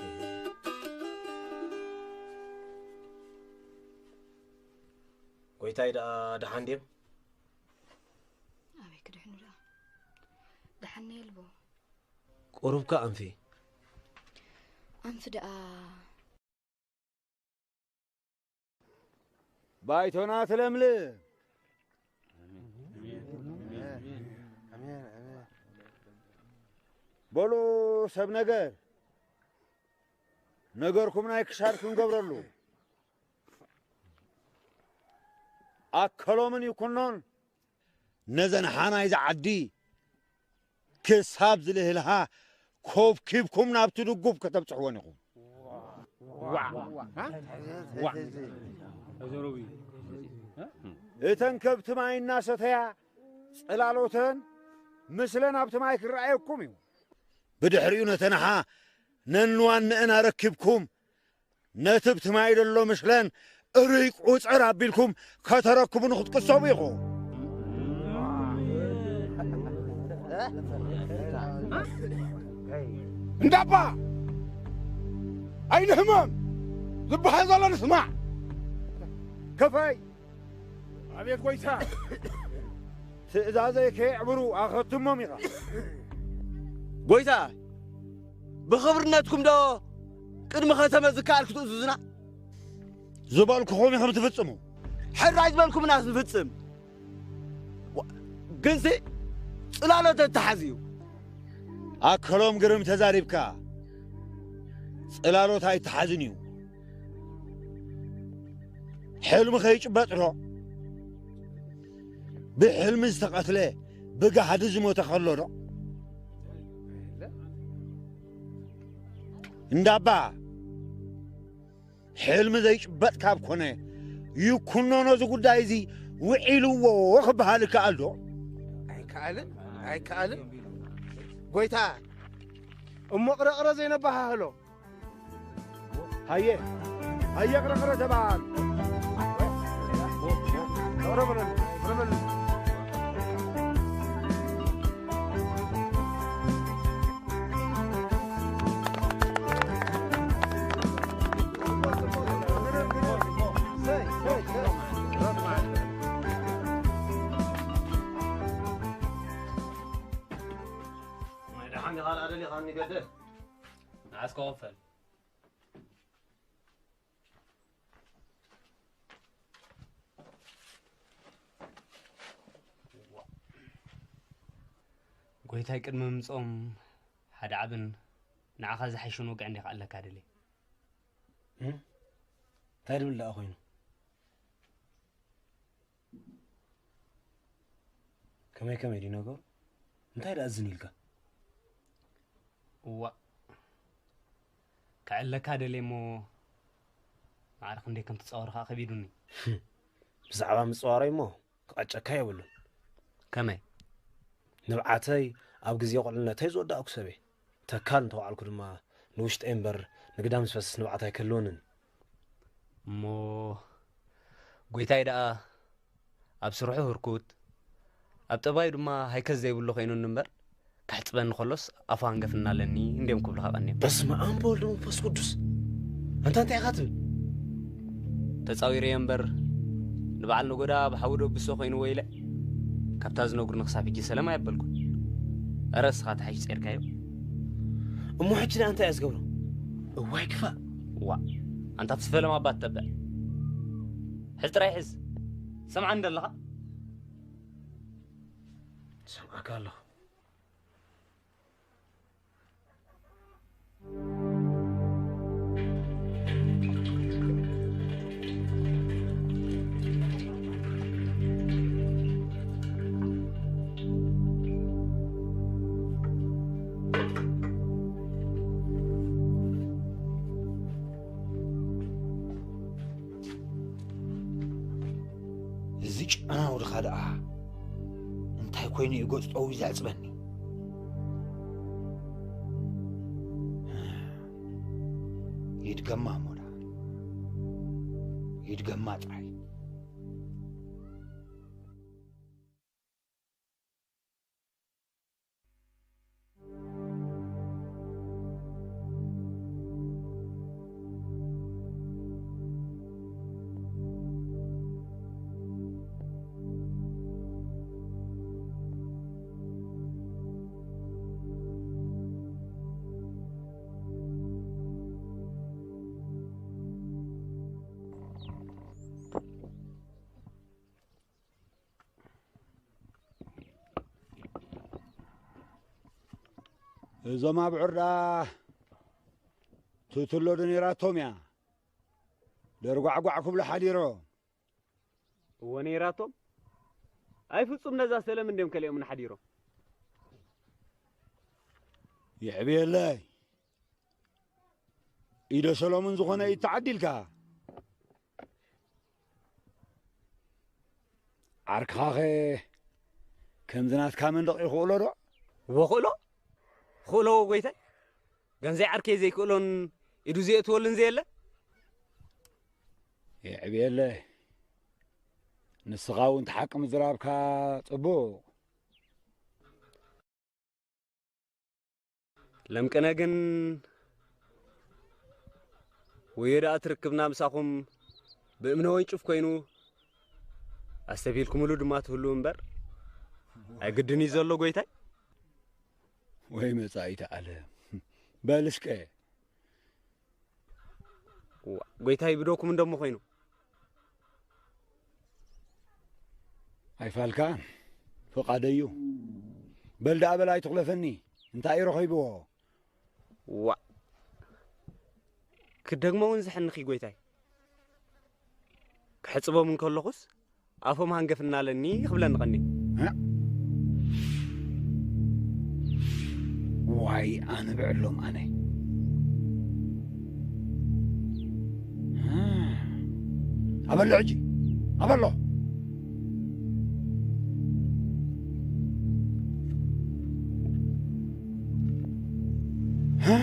ጎይታይ ደኣ ደሓን ድዮም? ኣበይ ክድሕኑ ደኣ? ደሓን የልቦ። ቁሩብካ ኣንፊ። ኣንፊ ደኣ። ባይቶና ትለምልም። በሉ ሰብ ነገር፣ ነገርኩም ናይ ክሻድ ክንገብረሉ። ኣከሎምን ይኩኖን ነዘን ሓናይ ዝዓዲ ክሳብ ዝልህልሃ ኮብኪብኩም ናብቲ ድጉብ ከተብጽሕወን ኢኹም። ዋዕ! ዋዕ! እተን ከብቲ ማይ እናሰተያ ጽላሎተን ምስለን ኣብቲ ማይ ክረኣየኩም እዩ። ብድሕሪኡ ነተን ሓ ነንዋንአን ኣረኪብኩም ነቲ ብቲ ማይ ደሎ ምሽለን እርይ ቁጽር ኣቢልኩም ከተረክቡ ንክትቅሰቡ ኢኹም። እንዳባ ኣይንህመም ዝበሃል ዘሎ ንስማዕ። ከፋይ ኣቤት ጎይታ። ትእዛዘይ ከየዕብሩ ኣኸትሞም ኢኻ። ጎይታ፣ ብኽብርነትኩም ዶ ቅድሚ ኸተመ ዝከኣል ክትእዝዙና? ዝበልኩኹም ኢኹም ትፍጽሙ። ሕራይ ዝበልኩምናስ ንፍጽም። ዋ-፣ ግንሲ ጽላሎት ተተሓዝ እዩ። ኣከሎም ግርም ተዛሪብካ። ጽላሎት ኣይተሓዝን እዩ። ሕልሚ ከይጭበጥ ዶ? ብሕልሚ ዝተቐትለ ብጋህዲ ዝሞተ ከሎ ዶ? እንዳባ፣ ሕልሚ ዘይጭበጥ ካብ ኮነ፣ ይኩኖ ነዚ ጉዳይ እዚ ውዒልዎ ክበሃል ይከኣል ዶ? ኣይከኣልን፣ ኣይከኣልን። ጎይታ፣ እሞ ቅረቕረ ዘይነባሃህሎ። ሃየ፣ ሃየ፣ ቅረቕረ ተባሃል። ቅረ በለሉ፣ ቅረ በለሉ። ደሓን ዲኻ? ደኣ ደሊኻኒ ገደ? ንዓስከ ክፈል። ጎይታይ ቅድሚ ምምጽኦም ሓደ ዓብን ንዓኻ ዝሓይሽን ወግዒ እንዲኻ ኣለካ ደልየ። እም? እንታይ ድብል ደኣ ኮይኑ? ከመይ ከመይ ድዩ ነገሩ? እንታይ ደኣ ዝን ኢልካ? እዋ፣ ክዕለካ ደልየ እሞ ማዕረ ክንደይ ከም ትጻወር ከኣ ከቢዱኒ። ብዛዕባ ምጽዋረይ እሞ ክቐጨካ የብሉን። ከመይ? ንብዓተይ ኣብ ግዜ ቁልዕነተይ ዝወዳእኩ ሰብ እየ። ተካል እንተወዓልኩ ድማ ንውሽጠይ እምበር ንግዳም ዝፈስስ ንብዓት ኣይክህልወንን። እሞ ጎይታይ ደኣ ኣብ ስርሑ ህርኩት፣ ኣብ ጠባዩ ድማ ሃይከስ ዘይብሉ ኮይኑኒ እምበር፣ ከሕጽበኒ ከሎስ ኣፉ ሃንገፍና ኣለኒ እንድዮም ክብሉኻ ቀንዮም። በስመ ኣብ ወወልድ ወመንፈስ ቅዱስ። ኣንታ እንታይ ኢኻ ትብል? ተጻዊረዮ እምበር፣ ንበዓል ነጎዳ ብሓዊ ደብሶ ኮይንዎ ኢለ፣ ካብታ ዝነግሩኒ ክሳብ ሕጂ ሰላም ኣየበልኩን። እረ እስኻ ተሓይሽ ጸይርካዮ። እሞ ሕጂ ደኣ እንታይ እየ ዝገብሮ? እዋይ ክፋእ። ዋ፣ ኣንታ ትስፈለም ኣባት ተብዕ። ሕዝ ጥራይ ሕዝ። ሰምዓኒ ደለኻ? ሰምዓካ ኣለኹ። እዚ ጨና ወድኻ ደኣ እንታይ ኮይኑ እዩ ገጹ ጠውዩ ዘዕጽበኒ? ይድገማ እሞ ደኣ። ይድገማ ጥራይ። እዞም ኣብዑር ደኣ ትትሎ ዶ ነይራቶም እያ? ደርጓዕጓዕ ክብሉ ሓዲሮም። እወ ነይራቶም። ኣይ ፍጹም ነዛ ሰለምን ድዮም ከሊኦምን ሓዲሮም። የዕብየለይ። ኢደ ሰሎምን ዝኾነ ኢድ ተዓዲልካ። ዓርክኻኸ ከምዚ ናትካ መንደቕ ይኽእሎ ዶ? እወ ክእሎ። ክእሎ ጎይታይ። ገንዘይ ዓርከይ ዘይክእሎን ኢዱ ዘየእትወሉን ዘየለ። የዕብየለ። ንስኻ እውን እቲ ሓቂ ምዝራብካ ጽቡቕ። ለምቅነ ግን ወዮ ደኣ ትርክብና ምሳኹም ብእምነ ወንጭፍ ኮይኑ ኣስተብሂልኩምሉ ድማ ትህልዉ እምበር ኣይግድን እዩ ዘሎ ጎይታይ። ወይ መጻኢት ዓለም። በል እስከ። ዋ፣ ጎይታይ ብዶኩም እንደሞ ኮይኑ። ኣይፋልካን፣ ፍቓደዩ። በል ደኣ በል ኣይትኹለፈኒ። እንታይ እዩ ረኺብዎ? ዋ፣ ክደግሞ እውን ዝሕንኺ ጎይታይ። ክሕጽቦም እንከለኹስ ኣፎም ሃንገፍ እናለኒ ክብለኒ ቀኒ። እ? ዋይ ኣነ ብዕሎም ኣነ። እ? ኣበሎ ሕጂ፣ ኣበሎ። እ?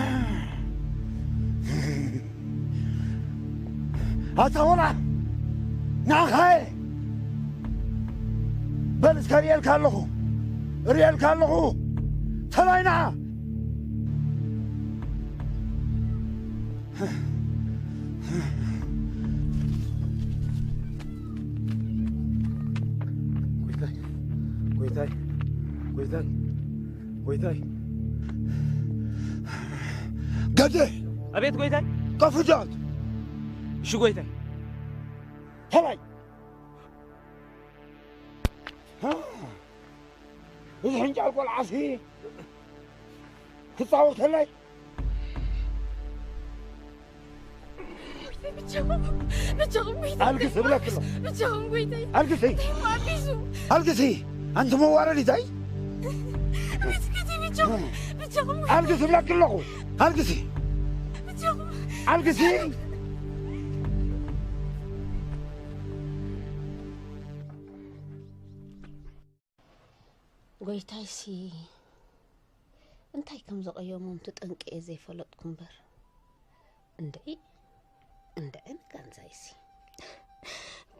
ኣታ ሆላ ንዓኻ እየ። በል እስከ ርእየልካ ኣለኹ፣ ርእየልካ ኣለኹ። ተላይ ንዓ። ጎይታይ፣ ጎይታይ፣ ጎይታይ፣ ጎይታይ። ገድሕ! ኣቤት ጎይታይ። ከፍጃት! እሺ ጎይታይ። ተላይ! ሃ! እዚ ሕንጫል ቆልዓሲ ክጻወተለይ? ጎይታይ፣ ብቻኹም፣ ብቻኹም ጎይታይ። ኣልግስ እብለኪ ኣለኹ። ብቻኹም ጎይታይ። ኣልግሲ። እንታይ እሞ ኣቢሱ? ኣልግሲ። ኣንቲ መዋረዲት ኣይ ኣልግሲ ብላኪ ኣለኹ ኣልግሲ ኣልግሲ ጎይታይሲ እንታይ ከም ዘቐየሞም ትጠንቀየ ዘይፈለጥኩ እምበር እንድዒ እንድዒ ንጋንዛይሲ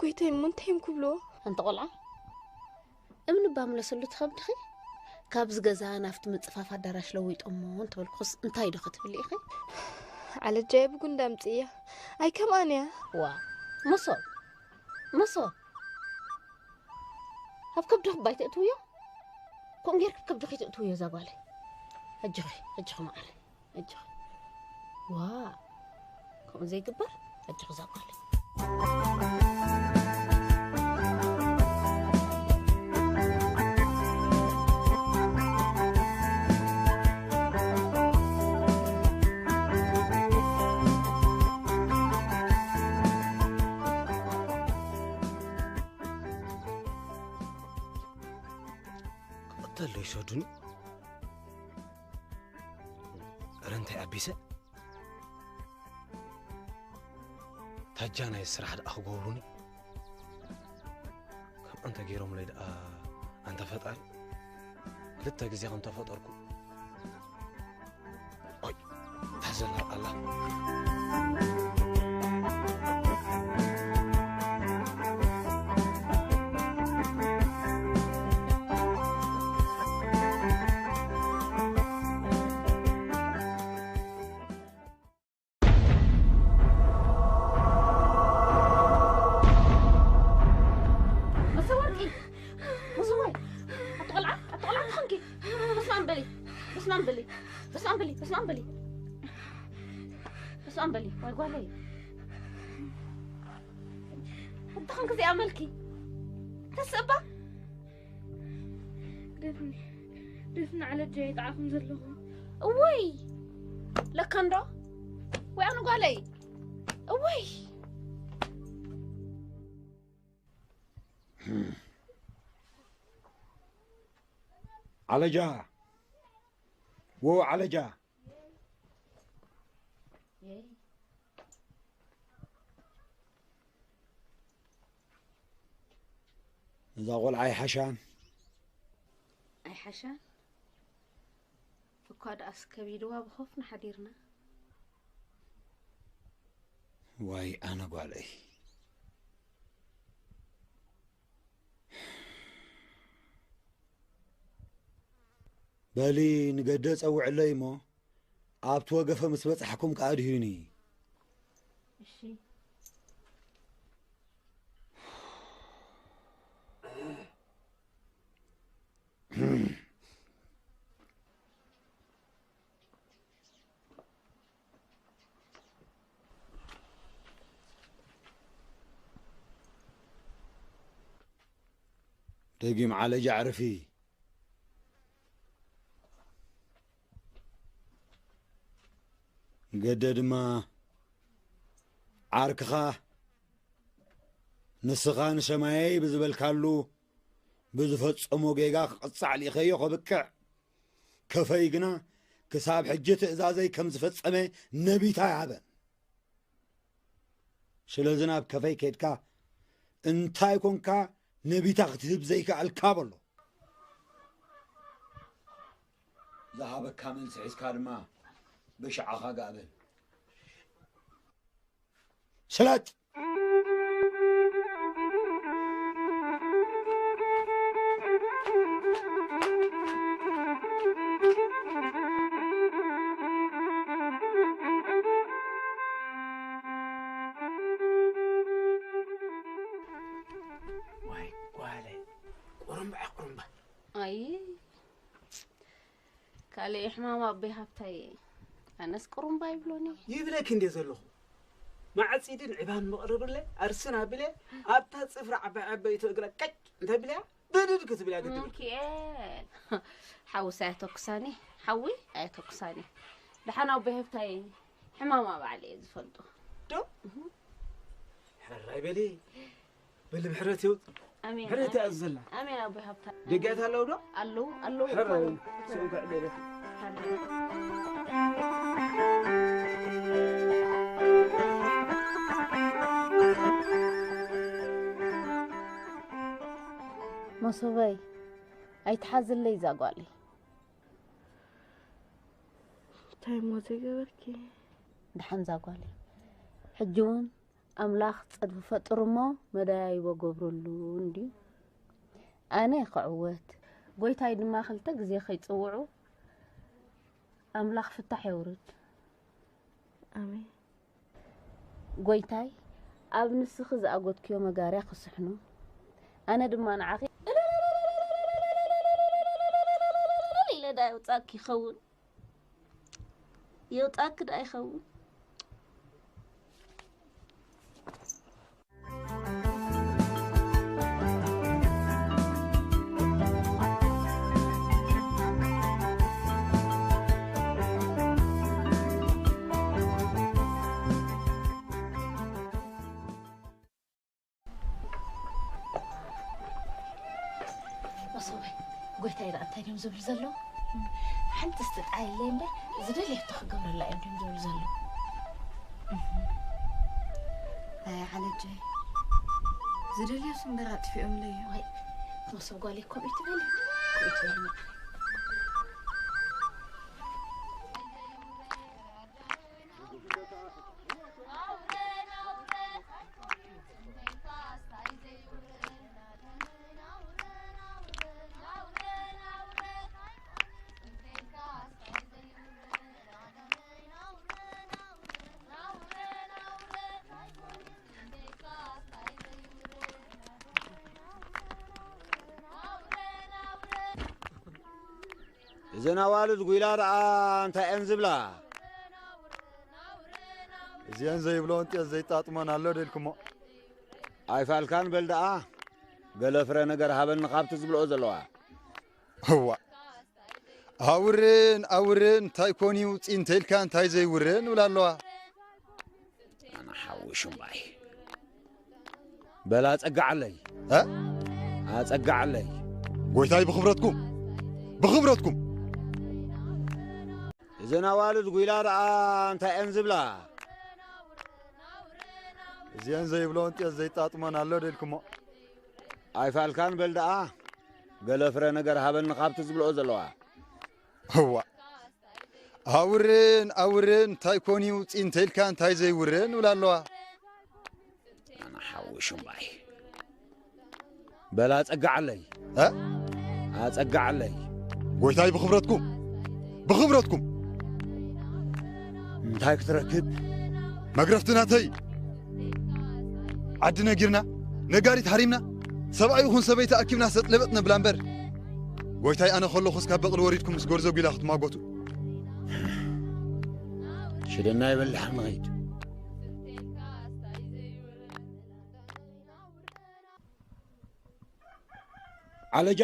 ጎይታይ እሞ እንታይ እዮም ክብልዎ? ኣንቲ ቆልዓ እምኒ እባ ምለሰሉ ትኸብድኺ ካብዚ ገዛ ናብቲ ምፅፋፍ ኣዳራሽ ለዊጦሞ እንተበልኩስ እንታይ ዶ ክትብሊ ኢኺ? ዓለጃየ ብጉንዳ ምፅእያ ኣይከምኣን እያ ዋ መሶብ መሶብ ኣብ ከብድኺ ባይ ተእትውዮ ከምኡ ጌርኪ ከብድኺ ተእትውዮ እዛ ጓለይ ኣጆኺ ኣጆኺ መዓረይ ኣጆኺ ዋ ከምኡ ዘይግበር ኣጆኺ እዛ ጓለይ ክቕተል ዶ ይሰዱኒ? እረ እንታይ ኣቢሰ? ታጃናይ ስራሕ ደኣ ክገብሩኒ? ከምኡ እንተ ገይሮምለይ ደኣ ኣንታ ፈጣሪ ክልተ ግዜ ከም ተፈጠርኩ ኦይ እታ ዘላ ኣላ ኣቲ ቆልዓ ኣቲ ቆልዓ እንታይ ኾንኪ? በስመ ኣብ በሊ በስመ ኣብ በሊ በስመ ኣብ በሊ በስመ ኣብ በሊ በስመ ኣብ በሊ ወይ ጓለይ እንታይ ኾንኪ እዚኣ መልኪ ተስእባ ደፍኒ ደፍኒ ዓለጃ ይጥዓኹም ዘለኹም እወይ ለካ እንዶ ወይ ኣነ ጓለይ እወይ ዓለጃ ወ ዓለጃ እዛ ቆልዓ ኣይሓሻን ኣይሓሻን እኳ ደኣስ ከቢድዋ ብኸፍና ሓዲርና ዋይ ኣነ ጓለይ በሊ ንገደ ጸውዕለይ እሞ ኣብቲ ወገፈ ምስ በጻሕኩም ከኣ ድህዩኒ። እሺ። ደጊም ዓለጃ ዕርፊ ገደ ድማ ዓርክኻ ንስኻ ንሰማየይ ብዝበልካሉ ብዝፈጸሞ ጌጋ ክቕጻዕ ልኢኸዮ ከብቅዕ ከፈይ ግና ክሳብ ሕጂ ትእዛዘይ ከም ዝፈጸመ ነቢታ ይሃበን። ስለዚ ናብ ከፈይ ከድካ እንታይ ኮንካ ነቢታ ክትህብ ዘይከኣልካ በሎ። ዝሃበካ መልሲ ሒዝካ ድማ ብሽዓኻ ጋእ በል። ስለጥ! ዋይ ጓለ ቁሩምባ ቁሩምባ ኣይ ካልእ ሕማም ኣቦይ ሃብታይ ኣነስ ቁሩምባ ይብሎኒ ይብለክ እንደ ዘለኹ ማዕፂድን ዕባን መቕርብለ ኣርስን ኣብለ ኣብታ ፅፍራ ዓባይ ዓበይቲ እግራ ቀጭ እንተብልያ ብድድ ክትብል እያ ግድብል። ሚኪኤል ሓውስ ኣየተኩሳኒ ሓዊ ኣየተኩሳኒ ደሓን ኣቦይ ሃብታይ ሕማማ ባዕለ እየ ዝፈልጦ ዶ ሕራይ በሊ በሊ ብሕረት ይውጥ ኣሜን። ሕርት እያ ዘላ። ኣሜን ኣቦይ ሃብታ። ደጊያት ኣለዉ ዶ? ኣለዉ ኣለዉ። ሕረ። ስንኳዕ ደረሰ። መሶበይ ኣይትሓዝለይ እዛ ጓለይ። እንታይ እሞ ዘይገበርኪ? ደሓን እዛ ጓለይ። ሕጂ እውን ኣምላኽ ጸድፊ ፈጥሩ እሞ መደያይቦ ገብረሉ እንድዩ። ኣነ ክዕወት፣ ጎይታይ ድማ ክልተ ግዜ ከይጽውዑ ኣምላኽ ፍታሕ የውርድ። ኣሜን። ጎይታይ ኣብ ንስኺ ዝኣጎድክዮ መጋርያ ክስሕኑ፣ ኣነ ድማ ንዓኺ ኢለ ዳ የውጻእኪ ይኸውን። የውጻእኪ ዳ ይኸውን። መሶበይ፣ ጎይታይ ደኣ እንታይ ድዮም ዝብሉ ዘለዉ? ሓንቲ ስትጣየለይ እምበር ዝደልየቶ ክገብረላ እዮም ድዮም ዝብሉ ዘለዉ? ኣይ ዓለጀ፣ ዝደልዮስ እምበር ኣጥፊኦምለይ እዮም። ወይ መሶብ ጓለይ፣ ከምኡ ትበሊ፣ ከምኡ ትበሊ። እዘን ኣዋልድ ጉይላ ደኣ እንታይ እየን ዝብላ? እዚአን ዘይብለኦን ጤስ ዘይጣጥሞን ኣሎ ደልኩሞ። ኣይፋልካን በል ደኣ፣ ገለ ፍረ ነገር ሃበኒ ካብቲ ዝብልኦ ዘለዋ። እዋ፣ ኣውርን ኣውርን እንታይ ኮን እዩ ፂንተልካ እንታይ ዘይውርን ይብላ ኣለዋ። ኣነ ሓዊ ሽምባይ። በል ኣጸግዓለይ። እ? ኣጸግዓለይ። ጎይታይ ብኽብረትኩም፣ ብኽብረትኩም። እዘን ኣዋልድ ጉይላ ደኣ እንታይ እየን ዝብላ? እዚአን ዘይብለኦን ጤስ ዘይጣጥሞን ኣሎ ደልኩሞ። ኣይፋልካን በል ደኣ፣ ገለ ፍረ ነገር ሃበኒ ካብቲ ዝብልኦ ዘለዋ። እዋ፣ ኣውርን ኣውርን እንታይ ኮን እዩ ፂንተልካ እንታይ ዘይውርን ይብላ ኣለዋ። ኣነ ሓዊ ሽምባይ። በል ኣጸግዓለይ። እ? ኣጸግዓለይ። ጎይታይ ብኽብረትኩም፣ ብኽብረትኩም። እንታይ ክትረክብ? መግረፍቲ ናተይ። ዓዲ ነጊርና፣ ነጋሪት ሃሪምና፣ ሰብኣይ ይኹን ሰበይቲ ኣኪብና ሰጥ ለበጥ ነብላ እምበር። ጎይታይ ኣነ ከለኹስ ካብ በቕሊ ወሪድኩም ምስ ጎርዞ ጒላ ክትማጎቱ። ሽደና ይበልሕ ንኸይድ። ዓለጃ።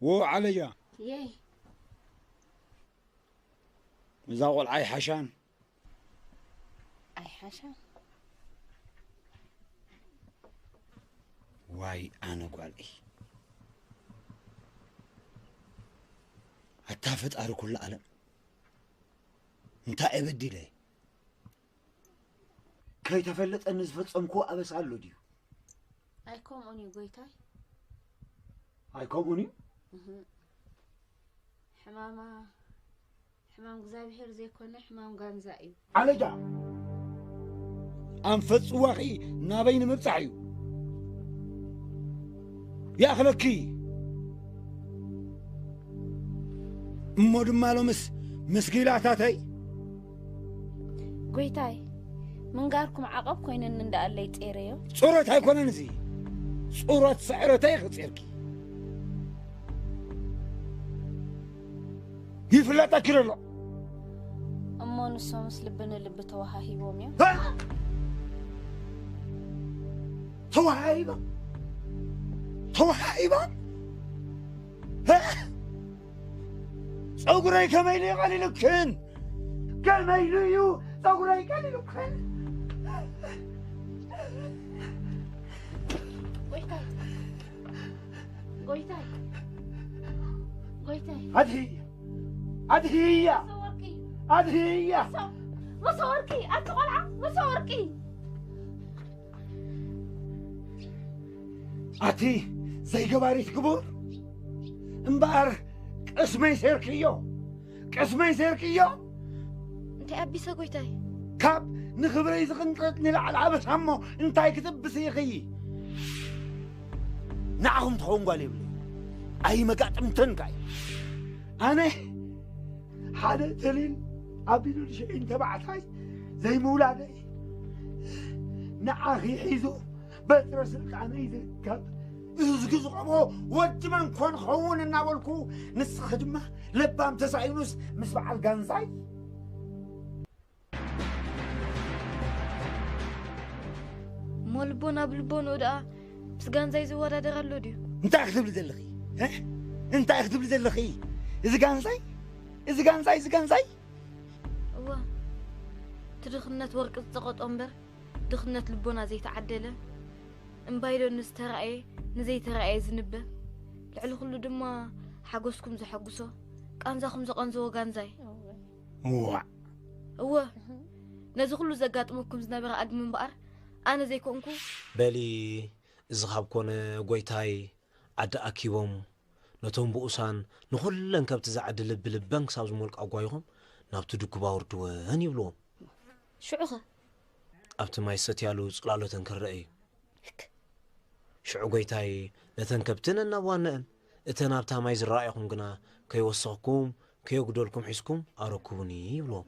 ዎ ዓለጃ። የይ። እዛ ቆልዓ ኣይሓሻን። ኣይሓሻን። ዋይ ኣነ ጓልይ። ኣታ ፈጣሪ ኩሉ ዓለም። እንታይ እየ በዲለ? ከይተፈለጠኒ ዝፈጸምክዎ ኣበሳ ኣሎ ድዩ? ኣይከምኡን እዩ ጎይታይ። ኣይከምኡን እዩ? እህ። ሕማማ ሕማም እግዚኣብሔር ዘይኮነ ሕማም ጋንዛ እዩ። ዓለጃ ኣንፈት ጽዋኺ ናበይ ንምብጻሕ እዩ? ይኣኽለኪ። እሞ ድማ ሎምስ ምስ ጊላታተይ ጎይታይ ምንጋርኩም ዓቐብ ኮይነኒ እንዳኣለይ ጼረዮ። ጾሮት ኣይኮነን እዚ፣ ጾሮት ስዕረተይ ክጼርኪ ይፍለጠኪ ደሎ። እሞ ንሶምስ ልቢ ንልቢ ተወሃሂቦም እዮም። ተወሃሂቦም ተወሃሂቦም ጸጉረይ ከመይ ኢሉ እዩ ቀሊሉክን? ከመይ ኢሉ እዩ ጸጉረይ ቀሊሉክን? ጎይታይ፣ ጎይታይ፣ ኣድህያ ኣድህያ መሰወርቂ፣ ኣድህያ መሰወርቂ፣ ኣቲ ቆልዓ፣ መሰወርቂ። ኣቲ ዘይገባሪት ግቡር እምበኣር ቅስመይ ሴርክዮ ቅስመይ ሴርክዮ። እንታይ ኣቢሰ ጎይታይ? ካብ ንኽብረይ ዝቕንጥጥ ንላዕሊ ኣበሳ እሞ እንታይ ክትብስ ኢኺ? ንዓኹም ትኸውን ጓል የብለይ ኣይመጋጥምተን ካይ ኣነ ሓደ ተሊል ኣቢሉ ልሽዒን ተባዕታይ ዘይምውላደይ ንዓኺ ሒዙ በትረ ስልጣነይ ዝርከብ እዝጊ ዝቐቦ ወዲ መን ኮን ኸውን እናበልኩ ንስኺ ድማ ለባም ተሳኢኑስ ምስ በዓል ጋንዛይ እሞ ልቦና ብልቦንኡ ደኣ ምስ ጋንዛይ ዝወዳደር ኣሎ ድዩ? እንታይ ክትብሊ ዘለኺ እ? እንታይ ክትብሊ ዘለኺ እዚ ጋንዛይ እዚ ጋንዛይ እዚ ጋንዛይ እዋ እቲ ድኽነት ወርቂ ዝፀቐጦ እምበር ድኽነት ልቦና ዘይተዓደለ እምባይዶ ንዝተራእየ ንዘይተራእየ ዝንበብ ልዕሊ ኩሉ ድማ ሓጎስኩም ዘሐጉሶ ቃንዛኹም ዘቐንዝዎ ጋንዛይ ዋዕ እወ ነዚ ኩሉ ዘጋጥመኩም ዝነበረ ኣድሚ እምበኣር ኣነ ዘይኮንኩ በሊ እዚ ካብ ኮነ ጎይታይ ዓዲ ኣኪቦም ነቶም ብኡሳን ንኹለን ከብቲ ዝዓዲ ልቢ ልበን ክሳብ ዝሞልቃ ጓይኹም ናብቲ ድኩብ ኣውርድወን ይብልዎም። ሽዑኸ ኣብቲ ማይ ዝሰትያሉ ጽላሎተን ክረአ እዩ። ሽዑ ጎይታይ ነተን ከብቲ ነናብ ዋነአን እተን ኣብታ ማይ ዝረኣኹም ግና ከይወሰኽኩም ከየጉደልኩም ሒዝኩም ኣረክቡኒ ይብልዎም።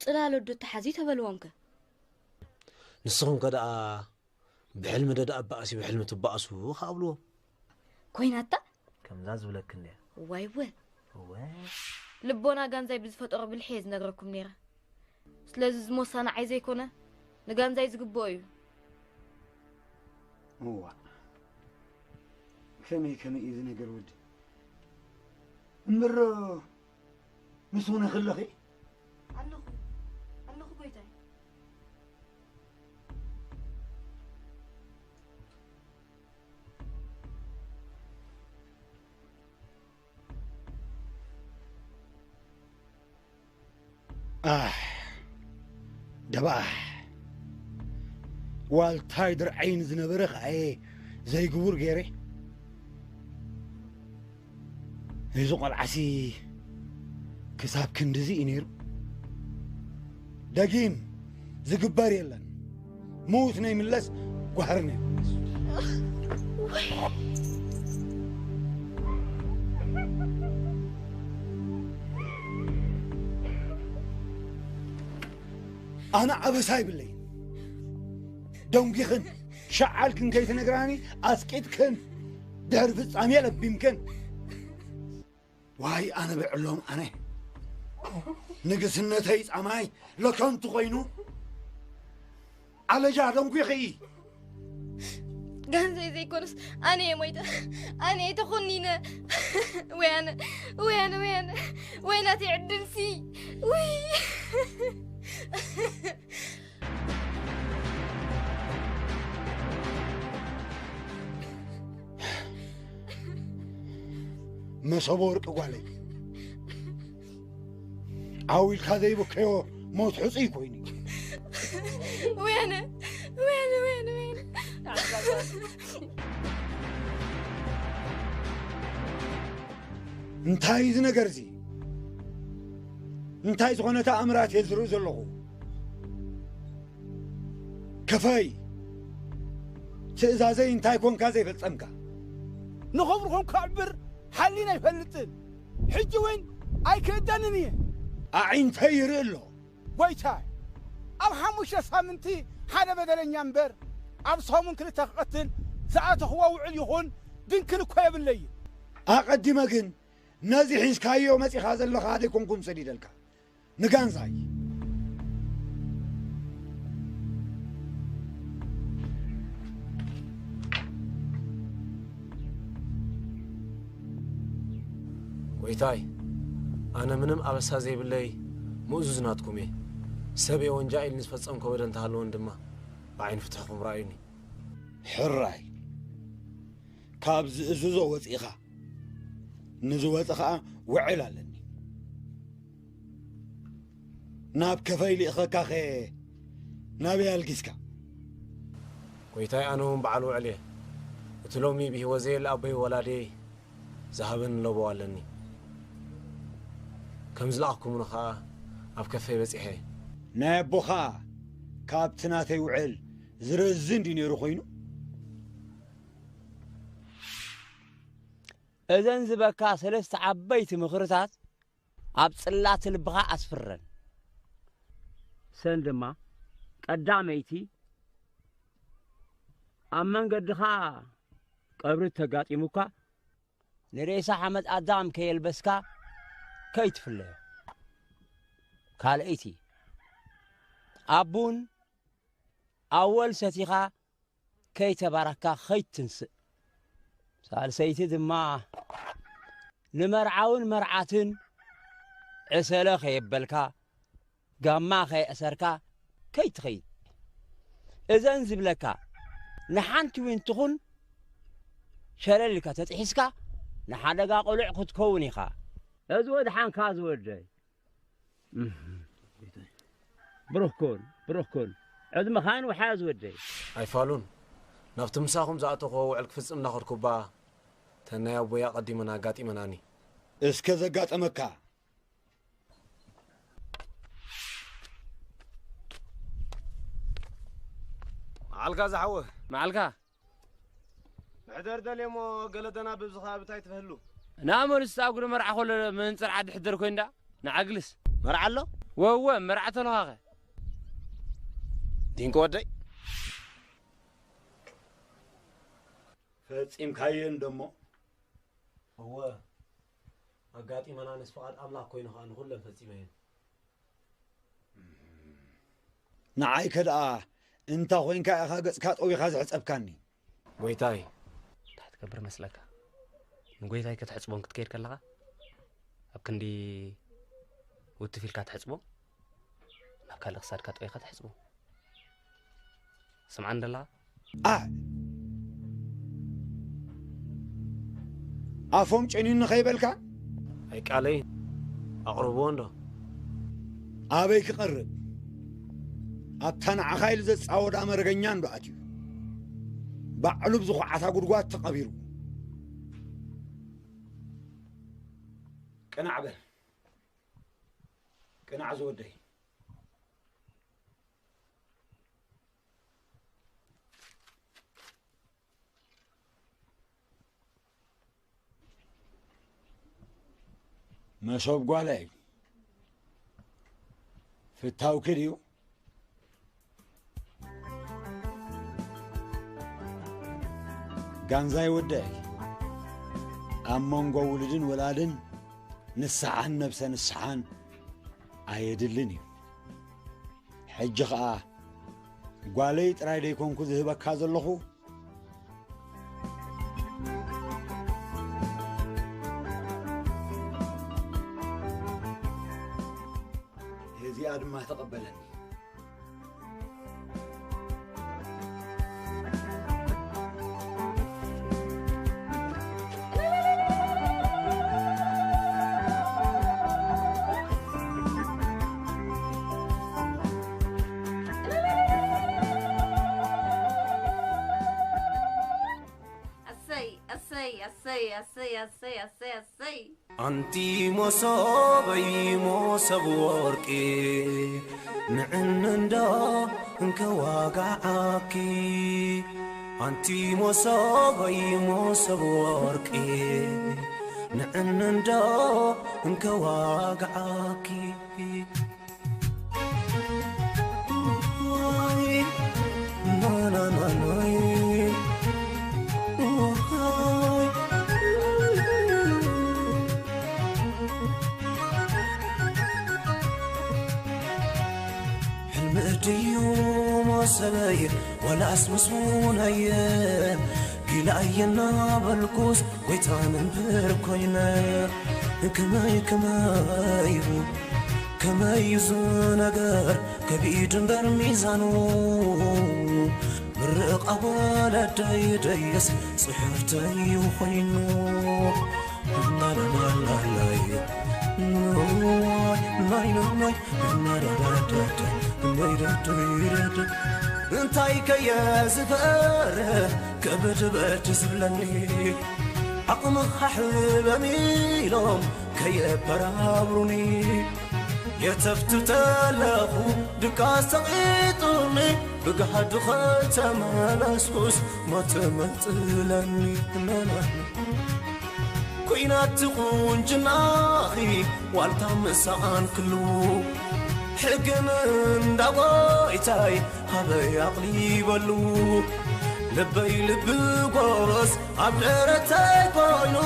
ጽላሎት ዶ ተሓዝዩ ተበልዎምከ? ንስኹም ከ ደኣ ብሕልሚ ዶ ደኣ በኣሲ ብሕልሚ ትበኣሱ ከኣ ብልዎም። ኮይናታ ከምዛ ዝብለክን እያ። ዋይወ እወ ልቦና ጋንዛይ ብዝፈጠሮ ብልሒ እየ ዝነግረኩም ነይረ። ስለዚ ዝሞሳ ንዓይ ዘይኮነ ንጋንዛይ ዝግብኦ እዩ። እዋ ከመይ ከመይ እዩ እዚ ነገር ወዲ እምሮ ምስ ሆነ ከለኺ ኣለኹ ኣለኹ ጎይታይ። ኣሕ ደባሕ ዋልታይ ድርዓይ ንዝነበረ ከኣየ ዘይግቡር ገይረ እዚ ቆልዓሲ ክሳብ ክንድዚ እዩ ነይሩ ደጊም ዝግበር የለን ምዉት ነይምለስ ጓህሪ ነይምለስ ኣነ ኣበሳ ይብለይ ደንጒኽን ሸዓልክን ከይትነግራኒ ኣስቂጥክን ድሕሪ ፍጻሜ ለቢምክን ዋይ ኣነ ብዕሎም ኣነ ንግስነተይ ጻማይ ለከንቱ ኮይኑ ኣለጃ ደንጒኺ ጋንዘይ ዘይኮንስ ኣነ እየ ሞይተ ኣነ እየ ተኾኒነ ወያነ ወያነ ወያነ ወይናት ዕድልሲ ውይ መሰቦ ወርቂ ጓለይ ዓው ኢልካ ዘይበከዮ ሞት ሕፁይ ኮይኑ እዩ ወያነ ወያነ ወያነ ወያነ እንታይ እዚ ነገር እዚ እንታይ ዝኾነ ተኣምራት እየ ዝርኢ ዘለኹ ከፈይ ትእዛዘይ እንታይ ኮንካ ዘይፈጸምካ ንኽብርኹም ከዕብር ሓሊን ኣይፈልጥን ሕጂ እውን ኣይክእደንን እየ ኣዒንተይ ይርኢ ኣሎ ጎይታይ ኣብ ሓሙሽተ ሳምንቲ ሓደ በደለኛ እምበር ኣብ ሰሙን ክልተ ክቐትል ዝኣተኽዎ ውዕል ይኹን ድንክል እኮ የብለይን ኣቐዲመ ግን ነዚ ሒዝካዮ መጺኻ ዘለኻ ደይኮንኩን ሰዲደልካ ንጋንዛይ ጎይታይ ኣነ ምንም ኣበሳ ዘይብለይ ምእዙዝ ናትኩም እየ ሰብ እየ ወንጃ ኢል ንዝፈጸምኮ በደል እንተሃለወን ድማ ብዓይኒ ፍትሕኹም ረኣዩኒ ሕራይ ካብ ዝእዝዞ ወፂእኻ ንዝወፀ ኸዓ ውዕል ኣለኒ። ናብ ከፈይ ልእኸካኸ ናበይ ኣልጊስካ? ጎይታይ፣ ኣነ እውን በዓል ውዕል እየ። እቲ ሎሚ ብህይወት ዘየለ ኣቦይ ወላዲየይ ዝሃበኒ ለበዋ ኣለኒ። ከም ዝለኣኽኩምኒ ኸዓ ኣብ ከፈይ በጺሐ። ናይ ኣቦኻ ካብቲ ናተይ ውዕል ዝረዝን ድዩ ነይሩ ኮይኑ? እዘን ዝበካ ሰለስተ ዓበይቲ ምኽርታት ኣብ ጽላት ልብኻ ኣስፍረን። ሰን ድማ ቀዳመይቲ ኣብ መንገድኻ ቀብሪ ተጋጢሙካ ንሬሳ ሓመድ ኣዳም ከየልበስካ ከይትፍለዮ። ካልኣይቲ ኣብ ቡን ኣወል ሰቲኻ ከይተባረኽካ ከይትትንስእ። ሳልሰይቲ ድማ ንመርዓውን መርዓትን ዕሰለ ከየበልካ ጋማ ከየእሰርካ ከይትኸይድ። እዘን ዝብለካ ንሓንቲ እውን ትኹን ሸለል ኢልካ ተጥሒስካ ንሓደጋ ቅሉዕ ክትከውን ኢኻ። እዚ ወድሓንካ ዝወደይ። ብሩኽ ኩን፣ ብሩኽ ኩን። ዕድመኻን ውሓዝ ወደይ። ኣይፋሉን። ናብቲ ምሳኹም ዝኣተኹዎ ውዕል ክፍጽም እናኸድኩ እባ፣ ተን ናይ ኣቦይ ኣቐዲመን ኣጋጢመናኒ። እስከ ዘጋጠመካ። መዓልካ ዝሓወ። መዓልካ። ምሕደር ደልየሞ ገለ ደናብብ ዝኸኣብ እንታይ ትበህሉ? ንኣመሉስ ኣብ ጉደ መርዓ ኮሎ ምንጽር ዓዲ ሕደር ኮይንዳ ንዓግልስ። መርዓ ኣሎ? ወወ መርዓ ተለኻኸ። ዲንቆ ወደይ። ፈጺምካየን ደሞ? እወ ኣጋጢመናንስ ፍቓድ ኣምላኽ ኮይኑ ኸኣ ንኹለን ፈጺመየን። ንዓይከ ደኣ እንታ ኾይንካ ኢኻ ገጽካ ጠዊኻ ዘሕጸብካኒ? ጎይታይ። እንታይ ትገብር መስለካ? ንጎይታይ ከተሕጽቦን ክትከይድ ከለኻ ኣብ ክንዲ ውትፍ ኢልካ ትሕጽቦ ናብ ካልእ ክሳድካ ጠዊኻ ትሕጽቦ። ስምዓኒ ደለኻ? ኣዕ! ኣፎም ጨንዩኒ ከይበልካ? ኣይቃለይን። ኣቕርብዎ እንዶ። ኣበይ ክቐርብ? ኣብታ ንዓኻ ኢሉ ዘጻወዳ መርገኛ እንዶ ኣትዩ። ባዕሉ ብዝኹዓታ ጉድጓድ ተቐቢሩ። ቅናዕ በል። ቅናዕ ዝወደይ። መሶብ ጓለይ ፍታውኪ ድዩ? ጋንዛይ ወደይ ኣብ መንጎ ውሉድን ወላድን ንስሓን ነብሰ ንስሓን ኣየድልን እዩ። ሕጂ ኸኣ ጓለይ ጥራይ ደይኮንኩ ዝህበካ ዘለኹ። እዚኣ ድማ ተቐበለኒ። ኣሰይ ኣሰይ ኣሰይ ኣሰይ ኣሰይ ኣሰይ ኣሰይ ኣንቲ ሞሶበይ ሞሰብ ወርቂ ንዕንንዶ እንከዋጋዓኪ ኣንቲ ሞሶበይ ሞሰብ ወርቂ ንዕንንዶ እንከዋጋዓኪ ሕልሚ ድዩ ሞሰበይ ወላስ ምስሙነየ ጊላየ እናበልኩስ ጎይታ መምህር ኮይነ ከመይ ከመይ ከመይ እዚ ነገር ከቢድ እምበር ሚዛኑ ርቓ ወለደይ ደየስ ጽሕፍተይ ኮይኑ ናናናናናይ ናይ ናናይ ናዳዳዳዳ ናይዳዳዳዳ እንታይ ከየ ዝፈረ ከበድበድ ዝብለኒ ዓቕምኻ ሕበኒ ኢሎም ከየበራብሩኒ የተፍትተለኹ ድቃስ ተቒጡኒ ብግሃዱ ኸተመለስኩስ ሞት መንጥለኒ መናን ኩናት ቁንጅናኺ ዋልታ ምሳኣን ክሉ ሕግን እንዳጎይታይ ሃበይ ኣቕሊበሉ ልበይ ልቢ ጎበዝ ኣብ ደረተይ ኮይኑ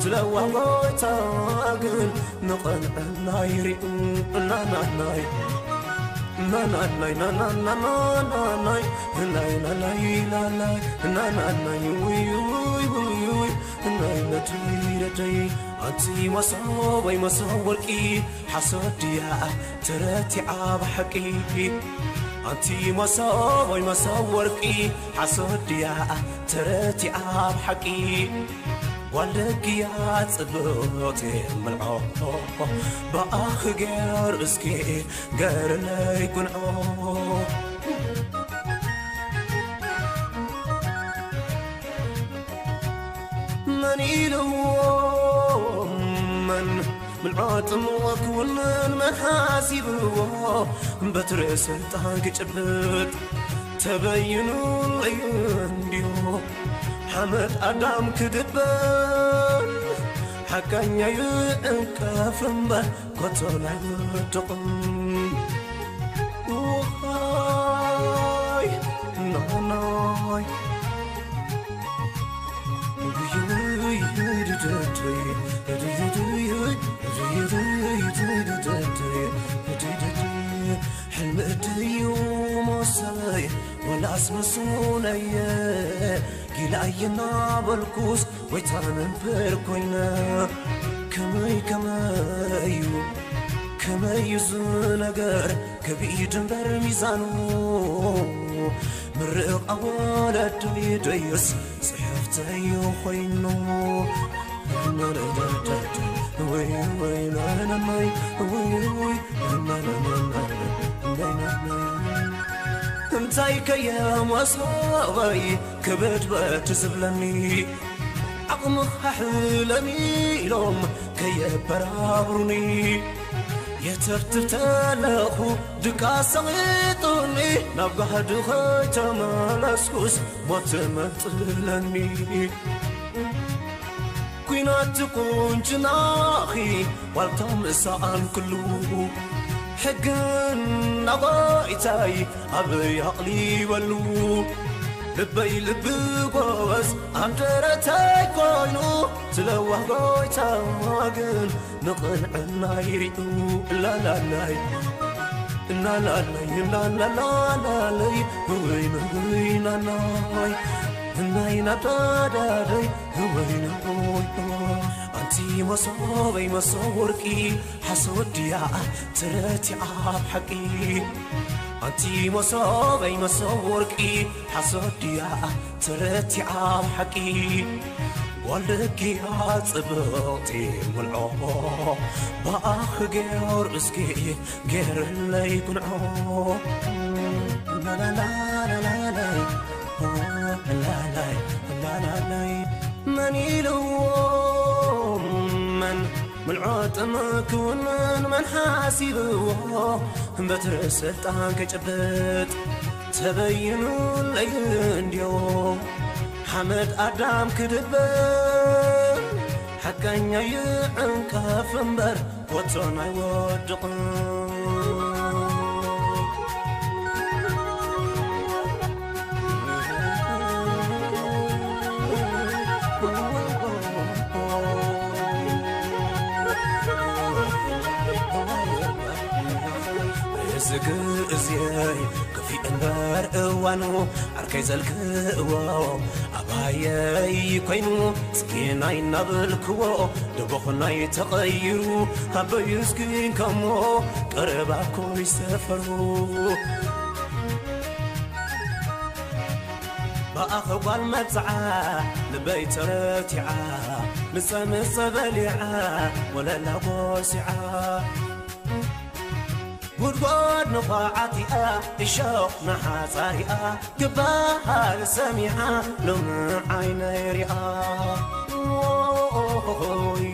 ዝለዋ ጎይታ ግን ንቐንዐናይ ሪኡ እናናናይ ናናናይ ናናናናናናይ ናይ ናናይ ናናይ ናናናይ ውይ ውይ ውይ ናይ ነደይ ነደይ ኣንቲ መሶበይ መሶብ ወርቂ ሓሶት ድያ ተረቲዓ ብሓቂ ኣንቲ መሶበይ መሶብ ወርቂ ሓሶት ድያ ተረቲዓ ብሓቂ ጓል ደግያ ጽብቕቲ ምልዖ ብኣኺ ገይሩ እስኪ ገርለይ ጉንዖ መን ኢልዎ መን ምልዖ ጥምዎ ክውንን መን ሓሲብዎ በትሪ ስልጣን ክጭብጥ ተበይኑ እዩ እንድዩ ሓመድ ኣዳም ክድበል ሓቀኛ እዩ እንቀፍ እምበር ኮቶ ናይ ውድቕም ውኻይ ናናይ ሕልሚ እድዩ መሰለይ ወላስ መስሙነየ ጊላየ እናበልኩስ ጎይታ ነንበር ኮይነ ከመይ ከመዩ ከመዩ ዝነገር ከቢድ እምበር ሚዛኑ ምርቕ ኣወለደይ ደይስ ጽሕፍተይ ኮይኑ ወይ ወይ ናናናይ ወይ ወይ ናናናይ እንታይ ከየመስወይ ክብድበት ዝብለኒ ዓቕምኻ ሕለኒ ኢሎም ከየበራብሩኒ የተብትብ ተለኹ ድቃስ ሰቒጡኒ ናብ ጋህዲ ኸይተመለስኩስ ሞት መጥለኒ ኲናት ቁንጅናኺ ዋልታ ምሳኣን ክሉ ሕግን ናባይታይ ኣበይ ኣቕሊበሉ ልበይ ልቢ ጎበዝ ኣንደረተይ ኮይኑ ስለዋ ጎይታ ግን ንቕንዕናይ ሪኡ ላላላይ እናናናይ እናናናናናይ ወይ ወይ ናናይ እናይ ናዳዳደይ ወይ ወይ ኣንቲ መሶበይ መሶብ ወርቂ ሓሶት ድያ ተረቲዓ ኣብ ሓቂ ኣንቲ መሶበይ መሶብ ወርቂ ሓሶት ድያ ተረቲዓ ኣብ ሓቂ ጓል ደጊያ ጽብቕቲ ምልዖ ብኣኺ ገይሩ እስኪ ገይርለይ ጉንዖ ላላላላላላይ ላላይ ላላላይ መን ኢልዎ መን ምልዖ ጥምክውንን መን ሓሲብዎ በትሪ ስልጣን ክጭብጥ ተበይኑለይ እንድዮ ሓመድ ኣዳም ክድበል ሓቀኛ ይዕንቀፍ እምበር ወትሮን ኣይወድቕን እዚ ግእዝየይ ክፊእ እምበር እዋኑ ዓርከይ ዘልክእዎ ኣባየይ ኮይኑ ጽጌናይ እናበልክዎ ደቦኽናይ ተቐይሩ ኣበይ እስኪ ከሞ ቀረባ ኮይ ሰፈሩ ኣኸ ጓል መብፅዓ ልበይ ተረቲዓ፣ ምፀ ምፀ በሊዓ ወለላ ጎሲዓ። ጉድጓድ ንዃዓቲኣ እሾኽ ንሓፃሪኣ ክበሃል ሰሚዓ ሎሚ ዓይነይ ሪኣ። ኦይ።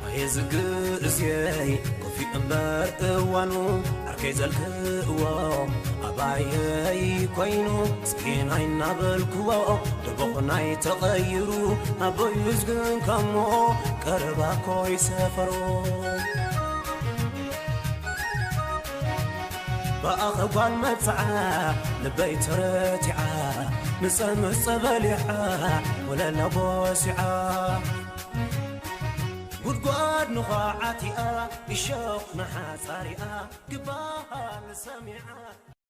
ኣየ ዝግእዝየይ ኮፊ እምበር እዋኑ ዓርከይ ዘልክእዎ ኣባየይ ኮይኑ ስኪናይ እናበልክዎ ደቦኹናይ ተቐይሩ ኣቦዩ ዝግንከሞ ቀረባ ኮይ ሰፈሮ ብኣኸ ጓል መብፅዓ ልበይ ተረቲዓ ምፀ ምፀ በሊዓ ወለላ ጎሲዓ ጉድጓድ ንዃዓቲኣ እሾኽ ንሓፃሪኣ ክበሃል ሰሚዓ